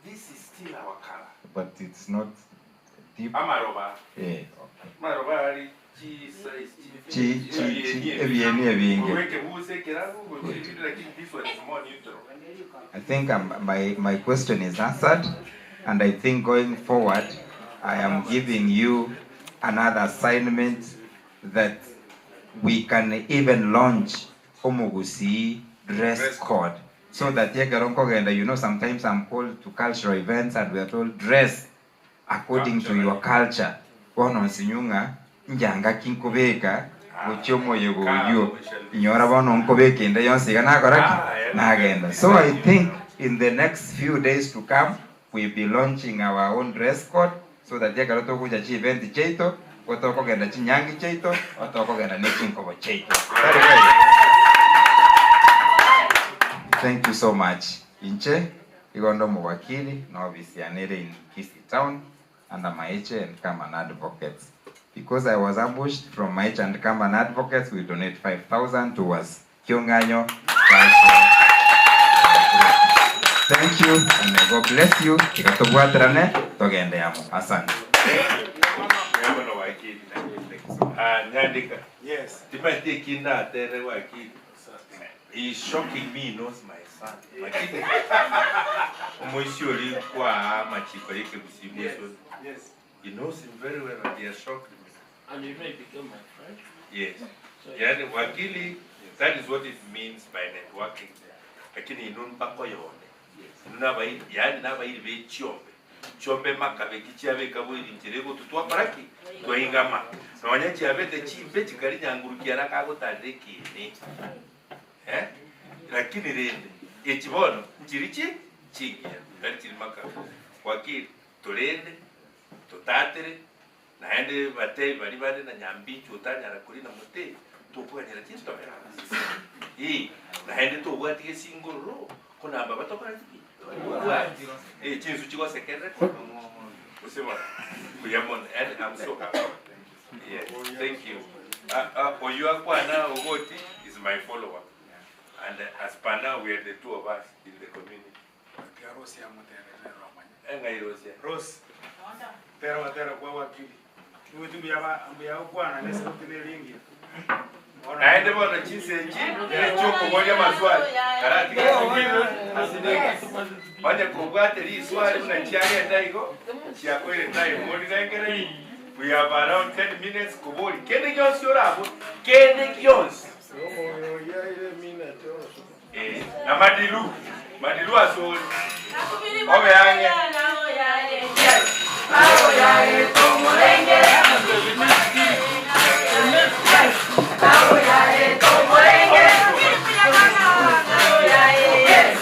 This is still our color. But it's not deep. Amaroba. Yeah, okay. Amaroba ari chi size Chi- chi- chi- ebieni ebinge. Uweke buse kerabu, gochi, lakini this one is more neutral. I think my question is answered, and I think going forward, I am giving you another assignment that we can even launch Omogusi dress code. So that yekero nkogenda, you know, sometimes I'm called to cultural events and we are told dress according to your culture. Bono nsinyung'a njanga kinkobeka gochia omoyego oywo inyora bono nkobeka ende yonsi iga nakora ki nagenda. So I think in the next few days to come we'll be launching our own dress code so that ekero togocha chi event chiaito gotokogenda chinyangi chiaito otokogenda ne chinkobo chiaito. Tari bwega? Thank you so much. Inche igondo omowakili na office yane ere in Kisii town under Maeche and Kaman Advocates. Because I was ambushed from Maeche and Kaman Advocates, we donate 5,000 towards Kionganyo. Thank you and may God bless you. Ikatobwaterane togende amo. Asante. Yabona wakili. Ah, nyandika. Yes. Timati kinda atere wakili. He's shocking me, he knows my son. Lakini omoisi ori kwa machiko yake kusimu. Yes, yes. He knows him very well and he has shocked me. And you may become my friend. Yes. Yani wakili, that is what it means by networking. Lakini inu mpako yone. Inu nabairi, yani nabairi be chiombe. Chiombe makabe kichiabe kabwiri nchirego tutwa paraki. Twaingama. Nonya chiabete chimbe chikari nyangurukia rakagotande kini. Eh? Lakini rende echibono nchiri chi chingiya tari chiri makabe. Wakili turende tutatere naende bate bari bari na nyambichu utanyara kuri na mute tukuganyira chintobera ii naende tubwatige singururu kunamba batokora chipi bwati eh chinsu chigosekerere usema kuyamona and I'm so happy. Yeah, thank you. Oyu akwana Ogoti is my follower, and as per now we are the two of us in the community. Engairosia. Rose. Tera watera kwa wakili. Iwe bwana nesauti nelingi. Naende bono chisenchi echokuboria maswali karatigasigire onye kobwate riswali buna chiagenda igo chiakwere time orirengere. We have around 10 minutes kubori kende gionsi orabo kende gionsi eh na madilu madilu asori obe yange. Yes.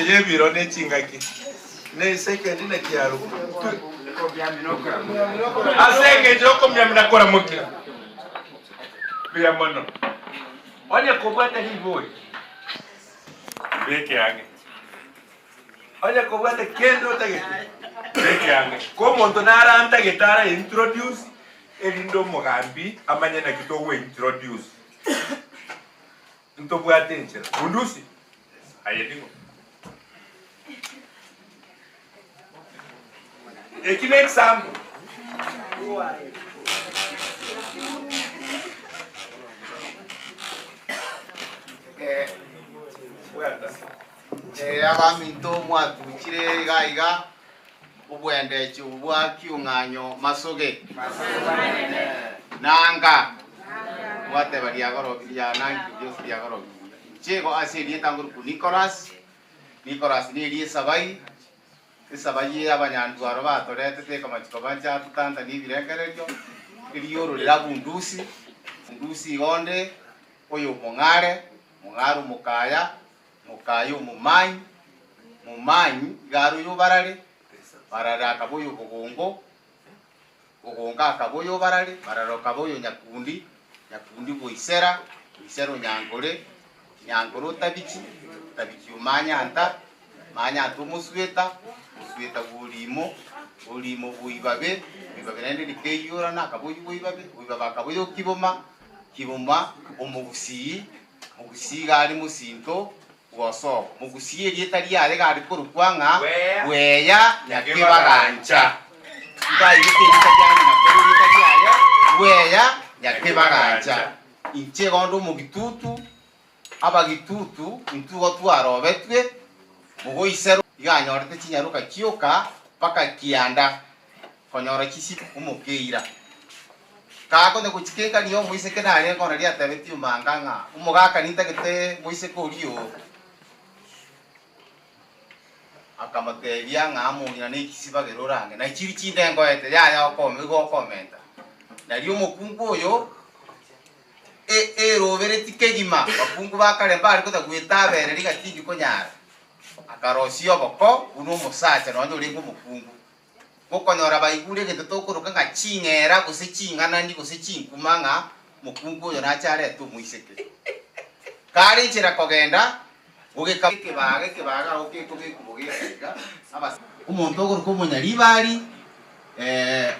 eng'encho y'ebiro ne chingaki, na esekendi naki yarokwa? Ase eng'encho y'okomiamina koramokia. Mbuya mono. Onye kobwate ribori, ribeke ang'e. Onye kobwate kende otagete, beke ang'e. Ko omonto nare antagete ara introduce, erinde omogambi amanye naki togo introduce. Ntobwate enchera. Bundusi, aye ning'o? Eki ne example. Eh, abaminto mwatuchire iga iga obwendechi obo bwa kiung'anyo masoge nanga mwateba riagorobi rianangi riosi riagorobi inche igo ase erieta ngoruku Nicholas Nicholas neri esabai esabai eye abanyandwaro batoretete ekamachiko banchatotantania ebirengererio erioro rira bundusi bundusi igo onde oyo omong'are mong'are omokaya Mokaye omomanyi, momanyi iga are oyobarare, barare akaba oyobogongo, bogongo akaba oyobarare, barare akaba oyo nyakundi, nyakundi boisera, boisera onyankore, nyankore otabichi, otabichi omanyanta, manyanta omosweta, osweta bworimo, orimo boibabe, boibabe naende rikeiyorana akaba oyio boibabe, boibabe akaba oyokiboma, kiboma omogusii. Mogusii iga are mosinto bw'Osoko. Mogusii erieta riaye iga are korokwa ng'a Bweya Nyakebagancha. Iga airete erieta ria ng'ina korwa erieta riaye Bweya Nyakebagancha. Inche igo onde omogitutu, abagitutu intwe igo twarobetwe, mogoiserwa iga anyorete chinyaroka chioka mpaka kianda. Konyora chisiko omokeira. Kakonya gochika engani y'omoiseke narenge onde riatebetie omanga ng'a omogaka nintagete moiseke oria oo. Akamotebia ng'a omong'ina nekisiba gere orange na chiri chinde nkoete yaya okome igo okomenta. Nario omokungu oyo e- erobereti kegima bakungu ba kare mbare kotaka goetabera riga tindi konyara. Akarosia oboko buna omosacha nonya orenge omokungu. Gokonyora baigure egento tokoroka ng'a ching'era gose ching'anani gose chinkuma ng'a mokungu oyo nache arete omoiseke. Kare enchera kogenda gogeka ekebaga ekebaga agwo gekobekwa bogeka iga abas. Omonto okoroka omonyaribari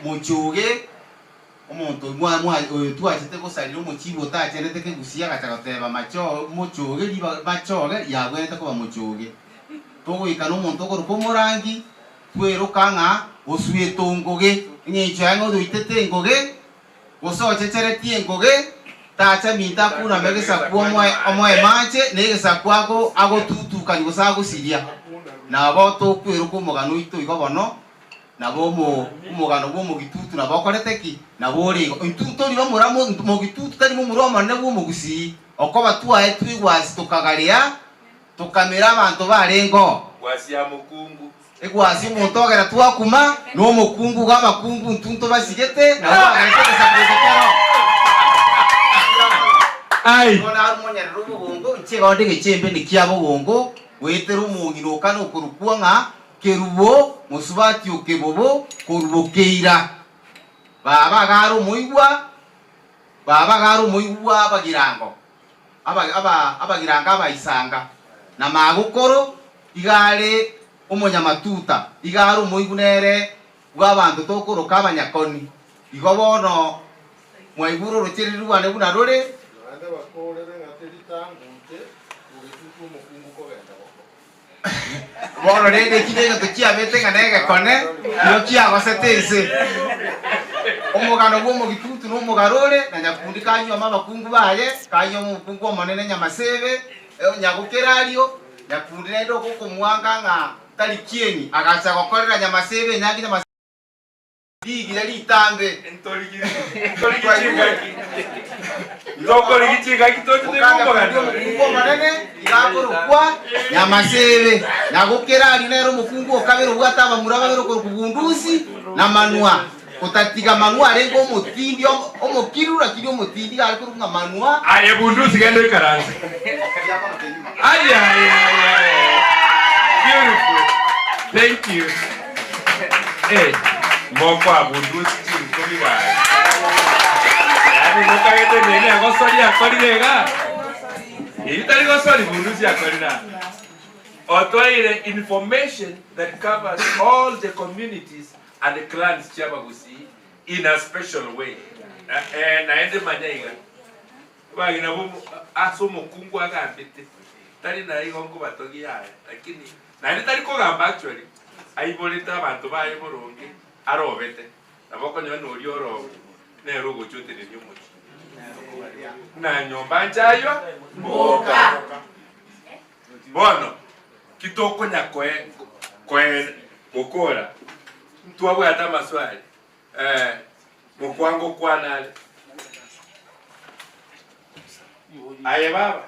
mochoge omonto mwa mwa oyo twachete gosarira omochibu otachenete kegusia agacha goteba macho mochoge riba machoge yabwenerete koba mochoge. Togoika na omonto okoroka omorangi. Tweroka ng'a osuete ongoge, engencho yaye ng'a oyoitete engoge, gose ochecheretie engoge, tacha minto akuname egesaku omoe omoe mache, na egesaku ago agotutukania gose agosiria. Nabo tokweroka omogano oito igo bono, nabo omo omogano bw'omogitutu nabo okorete ki? Nabo ore igo. Intwe ntori bamura mo mogitutu tari momura omonene bw'omogusii, okoba twaye twigwasi tokagaria, Tokamera abanto barenge oo. Gwasi ya mokungu. Egwasi omonto ogera twakuma, na omokungu igo abakungu intwe ntobasigete, nabo bagerete egesaku eke kero. Ai. Bono arwe monyerere obogongo, inche igo onde egechembe nekia bogongo, goetera omong'ina okana okorokwa ng'a Kerubo, mosubati o Kebobo, korubo Keira. Baba iga are omoigwa, baba iga are omoigwa bw'abagirango. Abagirango abaisanga, na magokoro iga are omonyamatuta, iga are omoigwa nere bw'abanto tokoroka abanyakoni. Igo bono mwaigure orochereri rwane buna rore. Naende bakoorere ng'a teri tanguche gogetutu omokungu kogenda boko. Bono rende eki negento kiabete ng'a negekone, nigo kiagosete ense. Omogano bw'omogitutu na omogaro ore, na nyakundi kanyuoma abakungu baye, kanyuoma omokungu omonene nyamasebe, nyagokerario, nyakundi naende ogokomwanga ng'a tari kieni, agacha gokorera nyamasebe enyangi nyamasebe. Rigiya ritambe. Omokungu omonene iga akorokwa Nyamasebe, na gokera aria nere omokungu o kabere obwate abamura babere okorokwa Bundusi na Manua. Otatiga Manua arenge omotindi omokiru lakini omotindi iga are korokwa ng'a Manua. Aye Bundusi genda oikaranse. Aye aye aye aye. Beautiful. Thank you. Eh, mokoa bunduki chinkobi gaki. Yaani mokagete nene agosori akorire iga. Eyi tari gosori bunduki akorire aa. Otwaire information that covers all the communities and the clans chi'Abagusii in a special way. Eh, naende manya iga. Abageni abwo ase omokungu agambete, tari na igo nkobatogia yaya, lakini naende tari kogamba actually, aiborete abanto baye boronge arobete, nabo okonyora noria orobe nere ogocha otenenia omochie. Buna nyomba nchaywa mboka. Bono ki tokonya koe koe gokora, ntwabwate amaswali eh, Mokwango okwana are. Aye baba,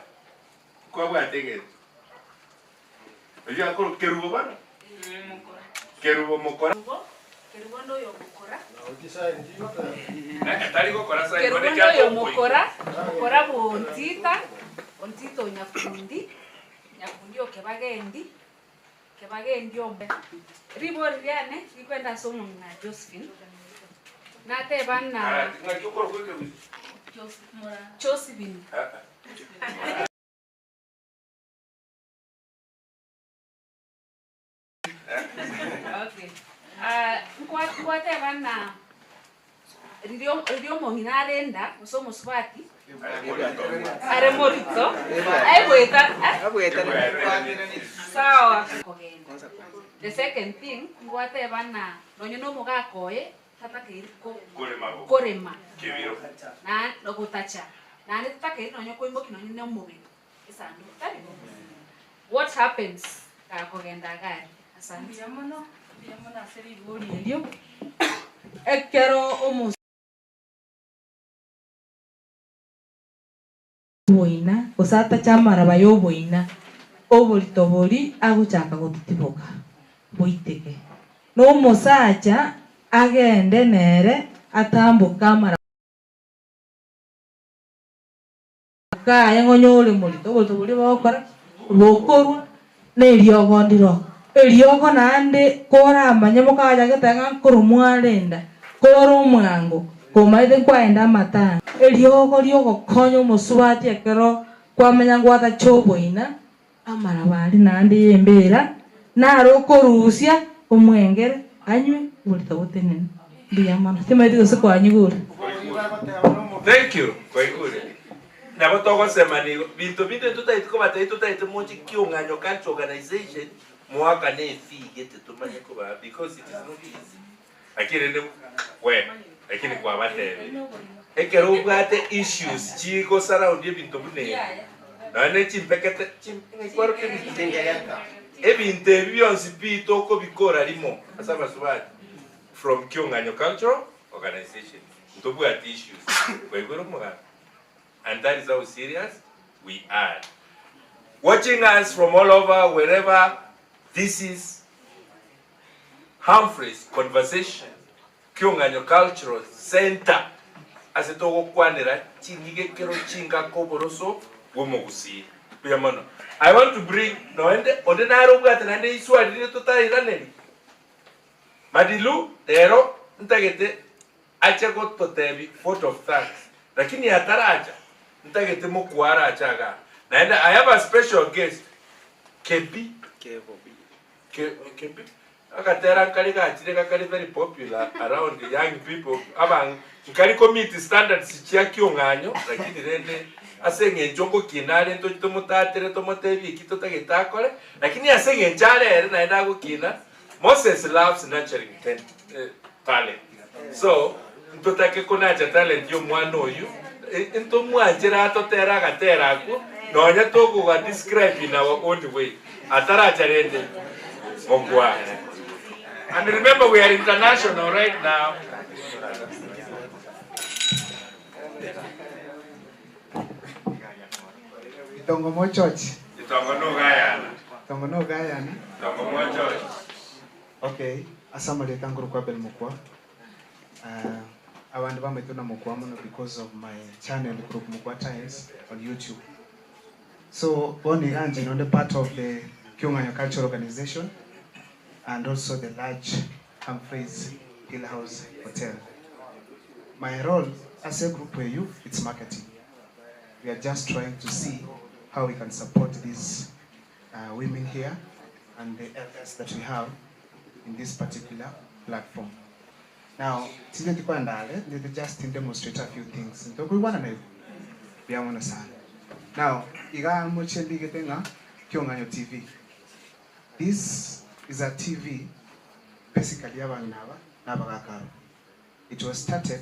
nkwabwate egento. Oyio akoro Kerubo bono? Kerubo mokora. Kerubo ndoyo mokora. Eh, tari gokora sai Kerubo bono ndoyo ekiagera mokora, mokora bw'Ontita, Ontita o Nyakundi, Nyakundi o Kebagendi, Kebagendi o Ribori riane rikwenda ase omong'ina Josephine, nateba ng'a Ng'aki okorokwa ekegusi? Josephine. Okay. Ah, nkwa- nkwateba ng'a riria riria omong'ina arenda gose omosubati are morito aigweta sawa kogenda. The second thing ngwateba ng'a nonye na omogaka oye tatakeiri ko Korema bo. korema Kebiro. na gotacha naende tatakeiri nonye koimokia nonye na omobere esanduku tari bo. What happens gakogenda iga aria? Asante. Mbuya mono, mbuya mono ase rigori erio, ekero omo. Oboina, gose atache amaraba y'oboina, oborito boria agochaka gotitiboka boiteke, na omosacha agende nere atamboke amaraba aye ng'onye ore morito, oborito boria bogokora ki? Bokorwa na eriogo ndiro. Eriogo naende koramanye mokacha gete ng'a nkoromwa arenda, kore omwango, komaete nkwaenda amatanga. Eriogo riogokonya omosubati ekero kwamanya ngwatacha oboina, amaraba aria naende y'embera, naro okorusia omwengere anywe oborito botenene. Mbuya mono. Timanyeti gose kwanyigure. Thank you. Kwaigure. Nabo togosemania igo, binto binde ntotageti kobatebia totagete moche kiong'anyo culture organization moakane efee gete tomanye kobaa because it is not easy. Lakini rende we lakini kwabatebirie ekero obwate issues chigo surround ebinto buna ebi nonya ne chimpekete chim ng'ai kwaroka ebinto ebinto ebi bionsi pi tokobikora rimo ase abasubati from kiong'anyo cultural organization ntobwati issues kwaigwera omogaka. And that is how serious we are. Watching us from all over wherever this is Humphrey's Conversation Kiong'anyo Cultural Centre ase togokwanera ching'igekero chingaka oboroso bw'omogusii. Mbuya mono. I want to bring noende onde nare obwate naende iswali riria totairaneri. Madilu rero ntagete Ache gototebi vote of thanks lakini ataracha ntagete mokware ache igaa naende I have a special guest Kebi Kebi agatera nkare gachire gakare very popular around young people aba nkari ko meet standards chia kiong'anyo lakini rende ase eng'encho ngokina are ntochi tomotatere tomotebie eki totagete akore lakini ase eng'encho are ere naende agokina Moses loves nurturing talent so ntotake konacha talent ya omwana oyio ntomwanchere atotere agatera akwo nonya tokoga describe in our own way ataracha rende mokwane and remember we are international right now. Itongo mochochi. Itongo nogayana. Itongo nogayana. Itongo mochochi. Okay, ase amarieta nkorokwa Abel Mokwa. Uh, abande bamaete na Mokwa mono because of my channel korokwa Mokwa Times on YouTube. So bono iga inche nonde part of the Kiong'anyo Cultural Organization and also the large Humphreys Hill House Hotel. My role as a group AU, it's marketing. We are just trying to see how we can support these uh, women here and the elders that we have in this particular platform. Now, tindeti kwandale, ndete just to demonstrate a few things. Ntokuigwana na mbuya mono sana. Now, iga moche ndigete ng'a Kiong'anyo TV. This is a TV basically abang'ina aba na abagaka aba. It was started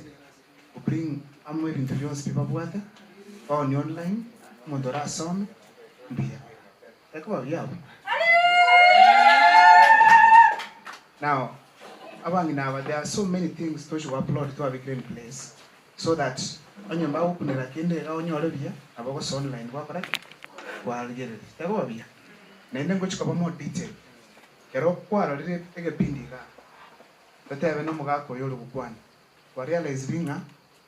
to bring amo ebinto bionsi pi babwate, baonie online, omonto orasome, mbuya. Ekoba buya abwo. Now, abang'ina aba there are so many things tochi go upload twabekire in place so that onye mbagokunera kende iga onyore buya nabo ogosoa online gwakora ki? Kwarigereria. Tekoba buya. Naende ngochi koba more detail. Kero kwarorire egepindi igaa, totebe na omogaka oyo ore gokwana, kwa realize ri ng'a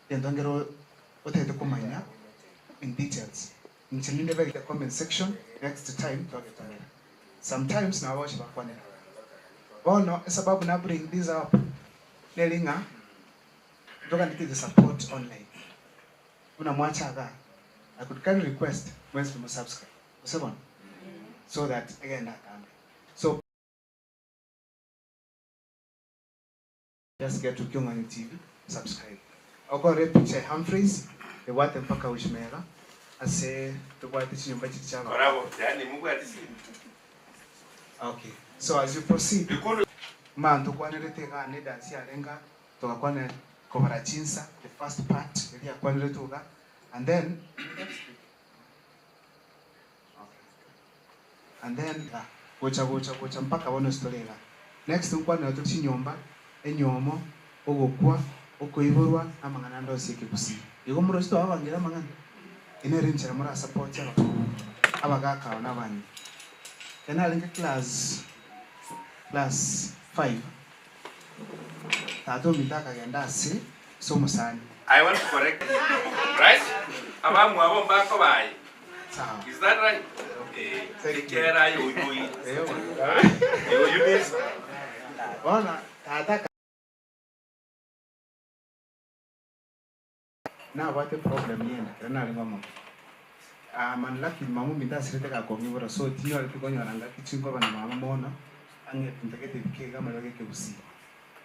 egento nkere otagete komanya in details. Inche ninde beg the comment section next time twagetorera. Sometimes nabo bagocha bakwanera. Bono esababu na bring this up neri ng'a ntoganeti the support online. Buna mwacha igaa, I could kindly request mwensi pi mo subscribe. Gose bono? So that egende atambe. So. Just get to Kiong'anyo TV, subscribe. Okore epicha ya Humphreys ebwate mpaka Ushmega ase tobwate chinyomba chiria chia abanto. Korabo, yaani mobwate simi. Okay, so as you proceed, ma ntokwanerete igaa ne edansi yarenge aa, togakwana kobara chinsa, the first part eria yakwaneretwe igaa, and then Okay. And then gocha gocha gocha mpaka bono ase tore igaa. Next nkwanera tore chinyomba, enyomo, ogokwa, okoiborwa na amang'ana ande onsi ekegusii. Igo moroche twababangire amang'ana? Eye nere enchera morasapoti abagaka aba na abang'ina. Ekero narenge class class five, tata ominto akagenda ase ase omosani. I want to correct you, right? Abamwabo mbakoba aye. Is that right? Eh, ekera aye oyo oyi. Eh, oyo nisi. Bono tata nabwate problem yende ekero narenge omoke. I'm unlucky mama ominto asirete gakong'ibora so tinyoreti konyora ngaki chinkoba na mama mono ang'e ntagete ebike iga amariogo ekegusii.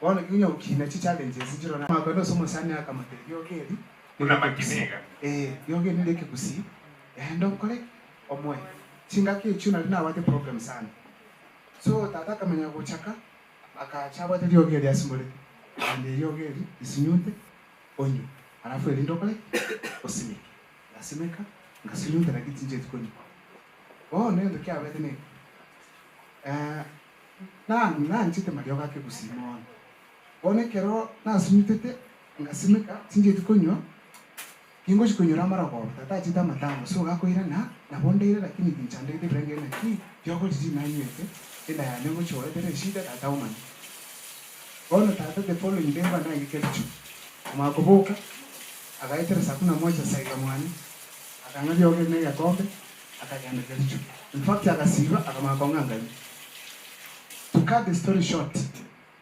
Bono ki onye gokina chi challenges nchire na Kwenda ase omosani akamotebia riogi eri Buna makina iga. Ee, riogi eri nere ekegusii, genda okore ki? Omoe. Chingaki echio nario nabwate problem sana. So tata akamanya gochaka, akacha abwate riogi eri asimorete, genda eriogi eri risinyunte onywe, alafu erinde okore ki? Osimeke. Ngasimeka, ngasinyunta lakini tincheti konywa. Bono egento kiabete neke, nanchete mariogo ake gusii mono. Bono ekero nasinyutete, ngasimeka, tincheti konywa, Tingochi konyora amarogoba, tata achete amatango, so gakoirana, nabo ndeire lakini tinchandegete ebirengererio naki riogo riria nanywete, enda yane ngochi goetera eshida tata omanye. Bono tata the following day mba naigeke richu, omanya koboka, agaetera saa kumi na moja saiga mwane, akang'a riogo eri na egekombe, akagenda kericho. In fact agasiba akamanya kong'angaria. To cut the story short,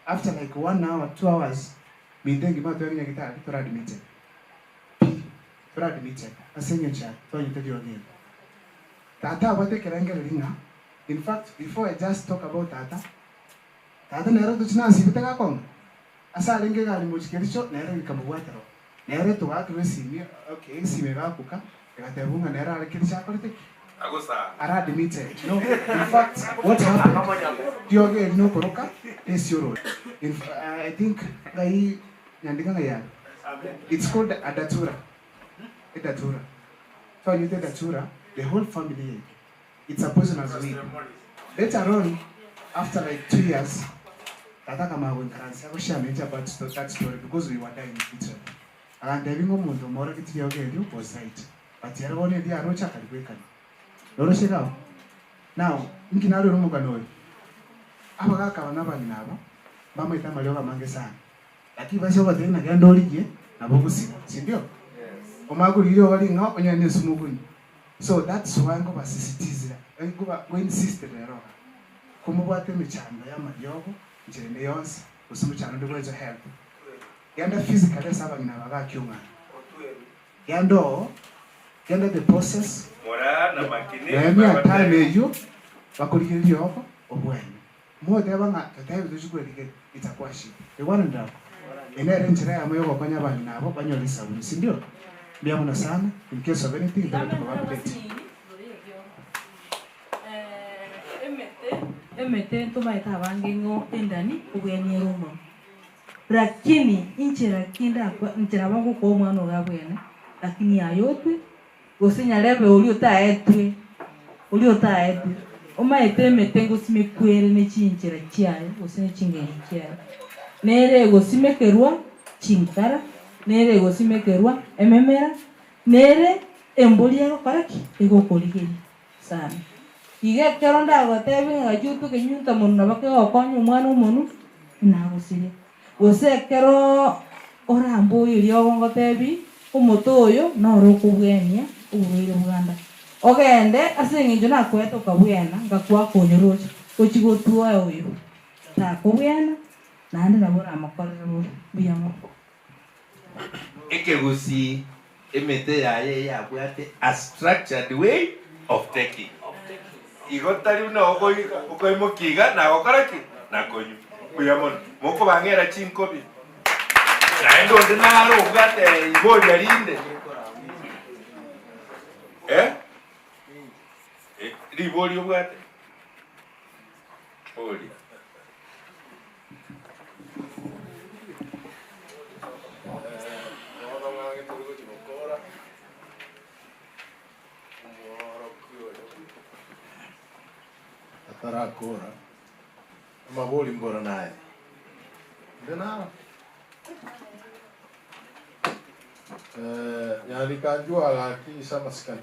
after like one hour, 2 hours, minto engima tware nyagetari tore admitted. Pi, tore admitted ase eng'encho ya twanyete riogo eri. Tata abwate ekerengererio ng'a, in fact before I just talk about tata, tata nere otochi nasibete gakong'a, ase arenge egari mochi kericho nere gekamobwatera oo. Nere togakirwe esimi, okay esimi egakuka, egatebwa ng'a nere are kericho akorete ki? Agosanga. Are admitted. No, in fact what happened, riogo eri nokoroka nesiorori. In I think ngai nyandika ng'ai are? It's called a datura. A datura. Twanyete datura, the whole family yaito. It's a poisonous weed. Later on, after like 2 years, tata akamanya goinkaransia goshare about that story because we were dying literally. Agantebi ng'a omonto omorogeti riogo erio was right. But ere bono erio aroche akarigwekania. Noroshe iga? Now, inki narure omogano oyo? Abagaka aba na abang'ina aba, mbamaete amariogo amange sana. Lakini base ogotebi ng'a genda origie, nabo ogosira, sindio? Omanye korigia riogo ring'ao onyore na esumu okonywa. So that's why nkobasisitizera, nkoba nkoinsistera rero iga, komobwate emechando ya amariogo, enchera ende yonsi, gose omochando onde bwensi o health, genda physically ase abang'ina aba bakiong'ana, genda oo, genda the process, Moraa na makini Nehemia time bagoteeba. eyio bakorigereria oko obwene. Mogoteba ng'a totebe tochie kwerigeria, itakuwa shida. Igwananire abwo? Eye nere enchera eyemo yogokonya abang'ina abo banyore esabuni, sindio? Mbuya mono sana, in case of anything ntobe tokoba update. Emete ntomaete abange ng'o endani obweni ere omonwe. Lakini inchera ki ndakwa inchera bagokoa omwana oyo abwene, lakini aye otwe, Gose nyarebe oria otaetwe, oria otaetwe, omaete emete ngosimekwa ere ne chinchera chiaye, gose ne chingencho chiaye. Nere egosimekerwa chinkara, nere egosimekerwa ememera, nere embori egokora ki? Egokorigeria sana. Iga ekero ndagotebie ng'a gachia otwe ekenyunta monwe nabo kegokonya omwana omonwe, inagosiria. Gose ekero oramborie eriogo ngotebi, Omote oyo noro okobwenia oborwaire bwanda. Ogende, ase engencho nakoete okabwena, ngakwa konyorocha, gochia gotwoa oyo takobwena, naende nabo oramokorere bobe. Mbuya mono. Ekegusii emete yaye eyabwate a structured way of taking. Igo tari buna okoimokia iga nagokora ki? Nakonywa. Mbuya mono. Mokobang'era chinkobi. Naende onde nare obwate iboria rinde. Eh? Eh, riboria obwate? Boria. Bono ng'ang'e tori gochia gokora omworokia oyo atarakora amabori mbora naye inde naro nyandika njua gaki ase amasikani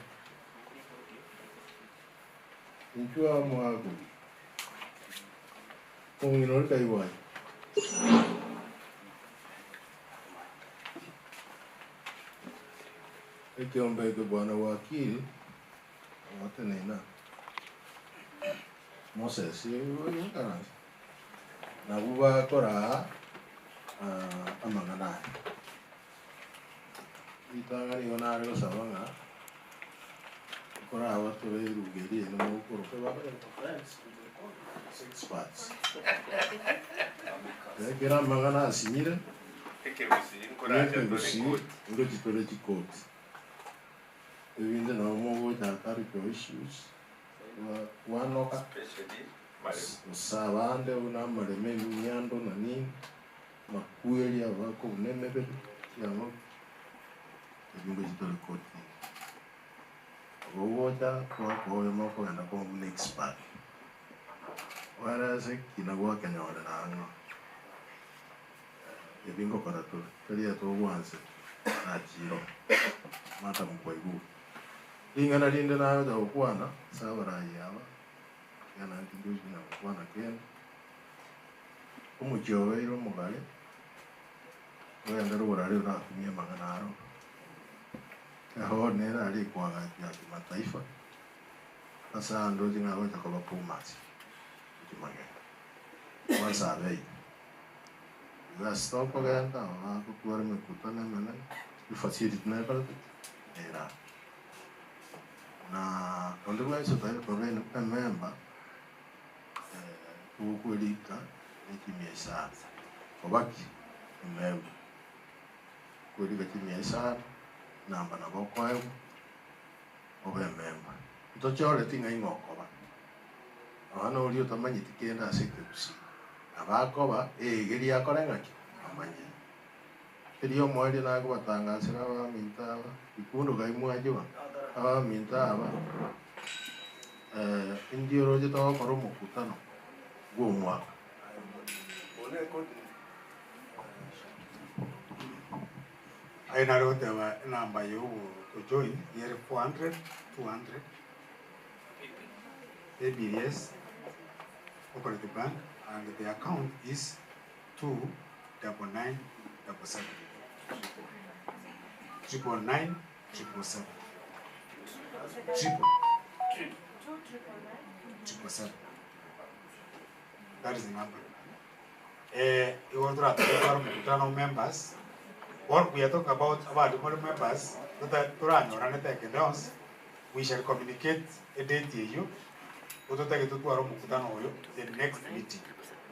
inchwa mwagori Omong'ina oria taigwa ayio. Ekeombe eke bwana wakili ogotenena Moses oikaranse nabwo bakoraa amang'ana aya. Ritang'ani igo nare gosaba ng'a nkoraba tore eruga eria ere mokoroka experts. Ekero amang'ana asinyire, nekegusii ngochi tore chikoti. Ebinde nabo mogocha cultural issues, kwanoka, gose abande buna amaremo emiando na nini. Makweri abakobuna emebere yabo ebinto chitari kotini. Ogocha gwakoyoma okogenda koba buna expert. Oere ase ekina gwakenyorera ang'o. Ebi ngokora tore, tari etogwanse nachire oo. Madam kwaigure. Ring'ana rinde nagocha gokwana ase abarai aba, ekiagera tindochi buna gokwana kende. Omochie obeire omogare, ogende rogoro orakumie amang'ana aro. Eho nere aria ekoagachwa ya kimataifa, ase ande oche ng'a agocha koba Pumas, gochia magega. Onsi abeire. Igo ase tokogenda aba bagotwara emekutano emenene, efacility nekorete ki? Nere aa. Na onde bwensi otagete koba emember. Togokwerika nechimia isano, koba ki? Ememba. Kwerika chimia isano, namba nabo okoegwa, obe ememba. Ntochoreti ng'a ing'o okoba. Nonya na oria otamanyeti kende ase ekegusii, nabo akoba, eegeria akore ng'aki? Amanye. Erio omoerio nakobatangasera abaminto aba, rikundo kai mwachigwa, abaminto aba, indi oroche togokora omokutano bw'omwaka. Aye nare goteba enamba ya ogojoin ere 400 200 ABS Cooperative Bank and the account is 29977. 99977. Triple. 777. That is the number. Igo toratake tware omokutano members, what we are talking about abande more members, tota toranyoranete ekende onsi, we shall communicate edate eywo, gototagete totware omokutano oyo the next meeting.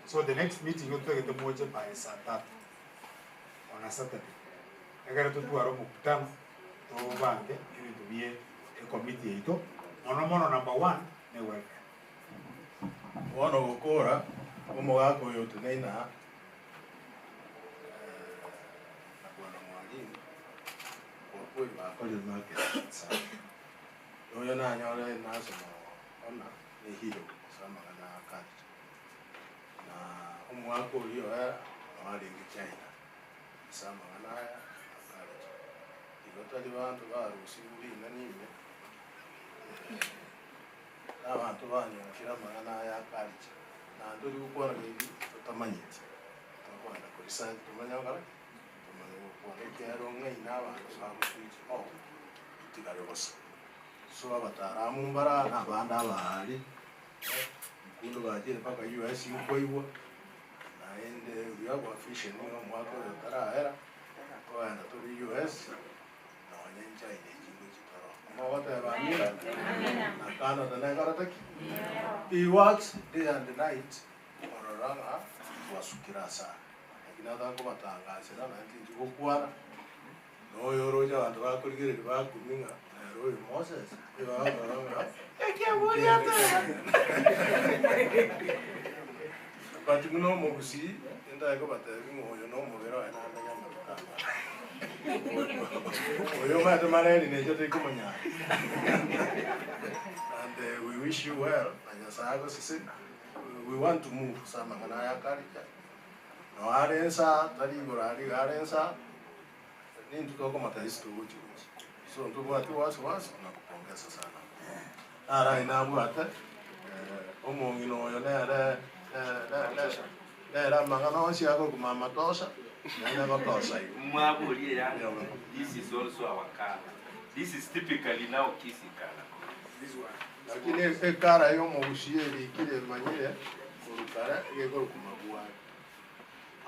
So the next meeting gototagete moche by saa tatu on a Saturday. Ekero totware omokutano, tobange ebinto bie ecommittee yaito, mono mono number one, ne welfare. Bono gokora, omogaka oyo oteneine aa, na bwana Mwalimu, kwa kweli bakorire marketing sana. Noyo nanyore nasoma ona ne hero ase amang'ana a culture. Na omwaka oria oye noo arenge China ase amang'ana aya a culture. Igo tari banto barusigwe ring'ana ime, na abanto banyokire amang'ana aya a culture, naende tori gokwana gaibi totamanyeti, tokogenda koresearch tomanye gokora ki? Tomanye gokwana ekiagera ong'aini abanto bagoswitch off totigare bosa. So abataalamu mbare na abande abaare, bikundo bachire mpaka US nkoigwa, naende buya bwa vision ng'a omwaka oyo otarahera, togenda tore US, nonye China echi ngochi toro. Mogoteba amina? Na Canada nekorete ki? He works day and night korora ng'a twasukire ase aya. Lakini atakobatangasera naende tinchi gokwana, na oyo oroche abanto bakorigereria bakumia ng'a nere oyo Moses, nigo akorora ng'a But buna omogusii, nintake kobatebia ng'a oyo nomobere oye namenye amatuko amange. Oyo omanyete mareri neche taikomonyara. And we wish you well, na Nyasaye agosesenie. We want to move ase amang'ana aya culture. Noo are ensa, tari igoro aria iga are ensa, nintwe tokomotebia ase togochi gochia. So ntobwati wasiwasi nakupongeza sana. Naro aye nabwate, omong'ina oyo nere nere amang'ana onsi akorokwa mama tosa, naende gotosa igo. Mwaboria eyanga, this is also our color. This is typically now Kisii color. This one. Lakini ekara ya omogusii erikire emanyire korwa kare egekorokwa mabwari.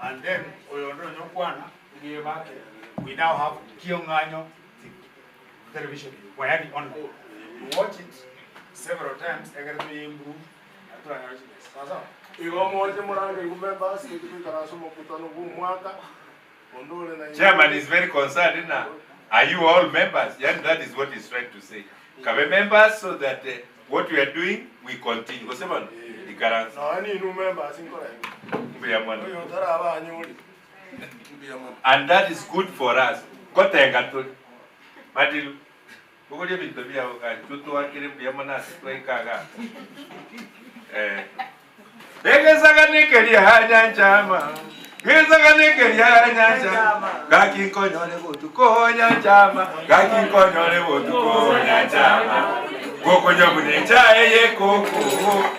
And then oyo onde onye okwana nigo ebake we now have Kiong'anyo TV television kwa yani online we watch it several times ekero toye improve na toranyore chibesa sawa sawa. Igo moche morangerigwe members gochia goikaransa omokutano bwa omwaka onde ore na Chairman is very concerned na are you all members? Yani that is what he's trying to say. Kabe members so that what we are doing we continue. Gose bono? Ikaransa. Nonya ninwe members nkorenge. Mbuya mono. Oyo otaraba anyore. Mbuya mono. And that is good for us. Nkotenga tore. Madilu, bogoria ebinto biao igaa intwe toakere mbuya mono ase twaika igaa. Eh. Egesagane keria nyanchama, Gesagane keria nyanchama, Gaki nkonyore botuko nyanchama, Gaki nkonyore botuko nyanchama. Gokonywa buna echae y'ekoko,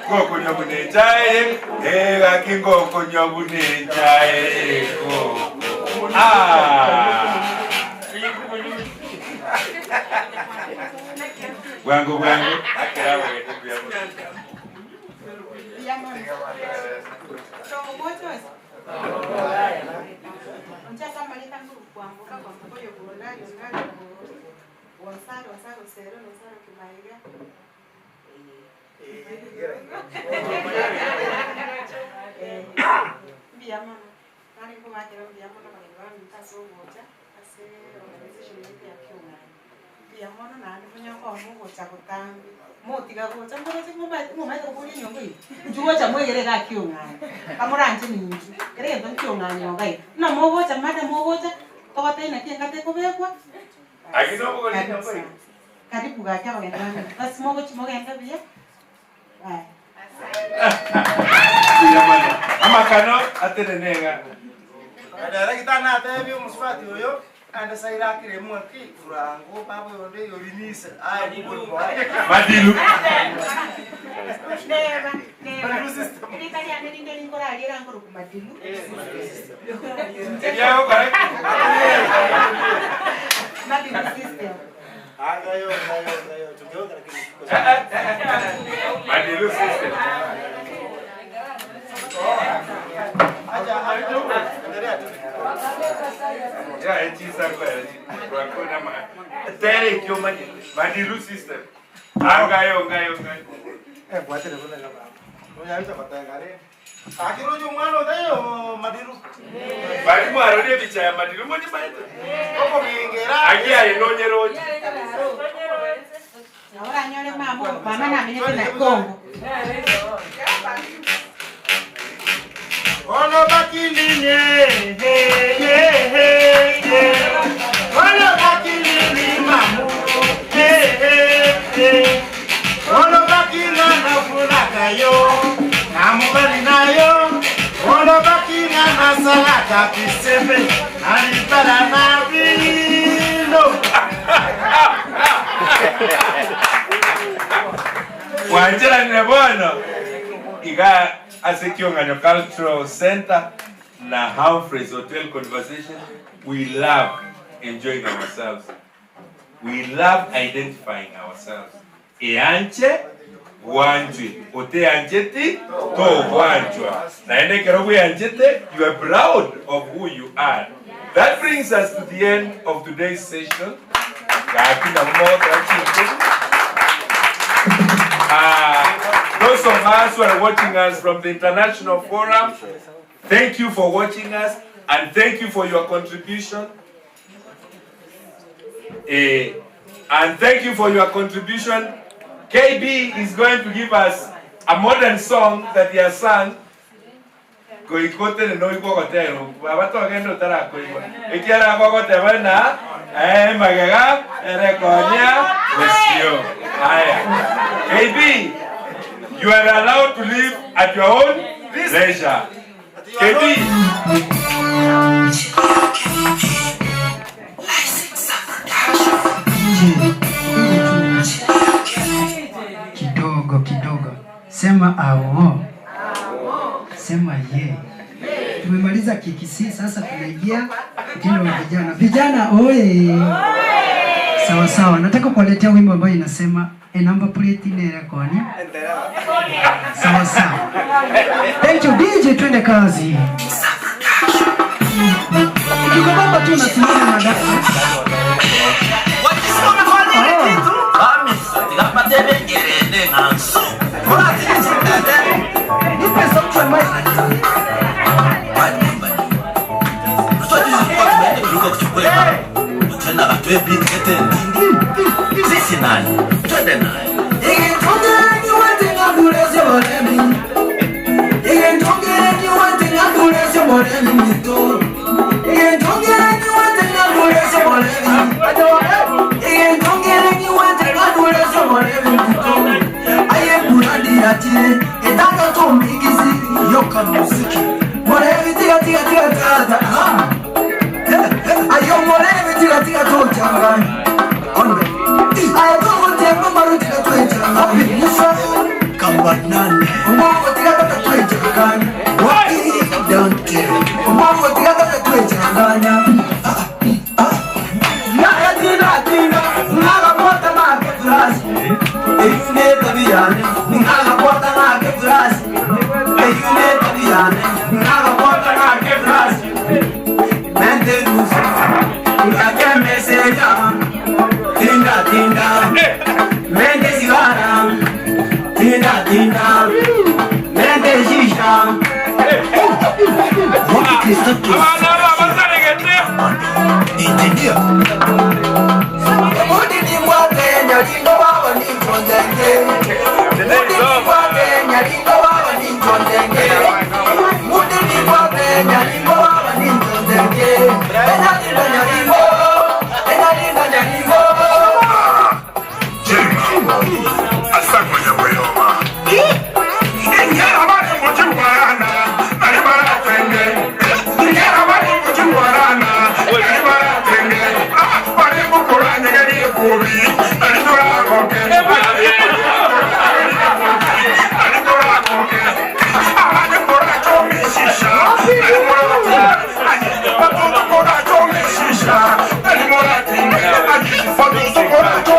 gokonywa buna echae ye, eh, gaki ngokonywa buna echae y'ekoko. Ah! Bwango bwango, akera abageni mbuya mono. Mbuya mono naende monya koba mogocha botambe, motiga gocha moroche ng'omaete ng'omaete koboria enyomba eye, inchuo gocha moigere iga kiong'anyo, kamoranche ninchu, kera egento nkiong'anyo iga iga. Buna mogocha madam mogocha, togotebi naki engata ekobekwa, Aki bas, nobogoria karibu enyomba eye? sana. Karibu gaki abageni bane, bas mogochi mogende buya, bye. Mbuya mono. Amakano atenene iga. Director natebia omosubati oyo ande saira akire mwaki furango baba oyo onde yorinise aye Madilu. Neba, neba. Erieta riane rinde rinkorariera nkorokwa Madilu. Eriagokora ki? Madilu system. Madilu system. Yeah, it is a Tere kyo Madilu system. Angayo ngayo ngayo. Eh, bwatire buna gaba. Oya batangare. Akirojo mwana otayo madiru. Bali mwarore picha ya Madilu moni maete. Koko bingera. Agia inonyeroji. Ahora nyore mama, mama na mimi na Kongo. Ono bakiline, he he he he. Ono bakiline mamu, he he he. Ono bakina na fulaka yo, na mubali nayo. Ono bakina na salaka pisepe, na lipala na vino. Wanjira bwana. Iga ase Kiong'anyo Cultural Center na Humphreys Hotel Conversation, we love enjoying ourselves. We love identifying ourselves. Eanche wanjwe ote ancheti to wanjwa. Na ene kero anchete, you are proud of who you are. That brings us to the end of today's session. Gaki na mo Those of us who are watching us from the International Forum, thank you for watching us and thank you for your contribution. And thank you for your contribution. KB is going to give us a modern song that he has sung. Koikote no ikogotero abatogenda otarakoigwa ekiara kogoteba na magega erekonya osio haya. KB, you are allowed to live at your own leisure. KB. Kidogo kidogo, sema awo, sema ye. Tumemaliza kikisi, sasa tunaingia mtindo wa vijana. Vijana oye! Sawa sawa, nataka kuwaletea wimbo ambayo inasema e number plate inerekoni. Sawa sawa. Thank you DJ, twende kazi. Ukikobamba tu unasimama na dada. Nipe sauti ya mic. Sisi nani? Twende naye. Thank you.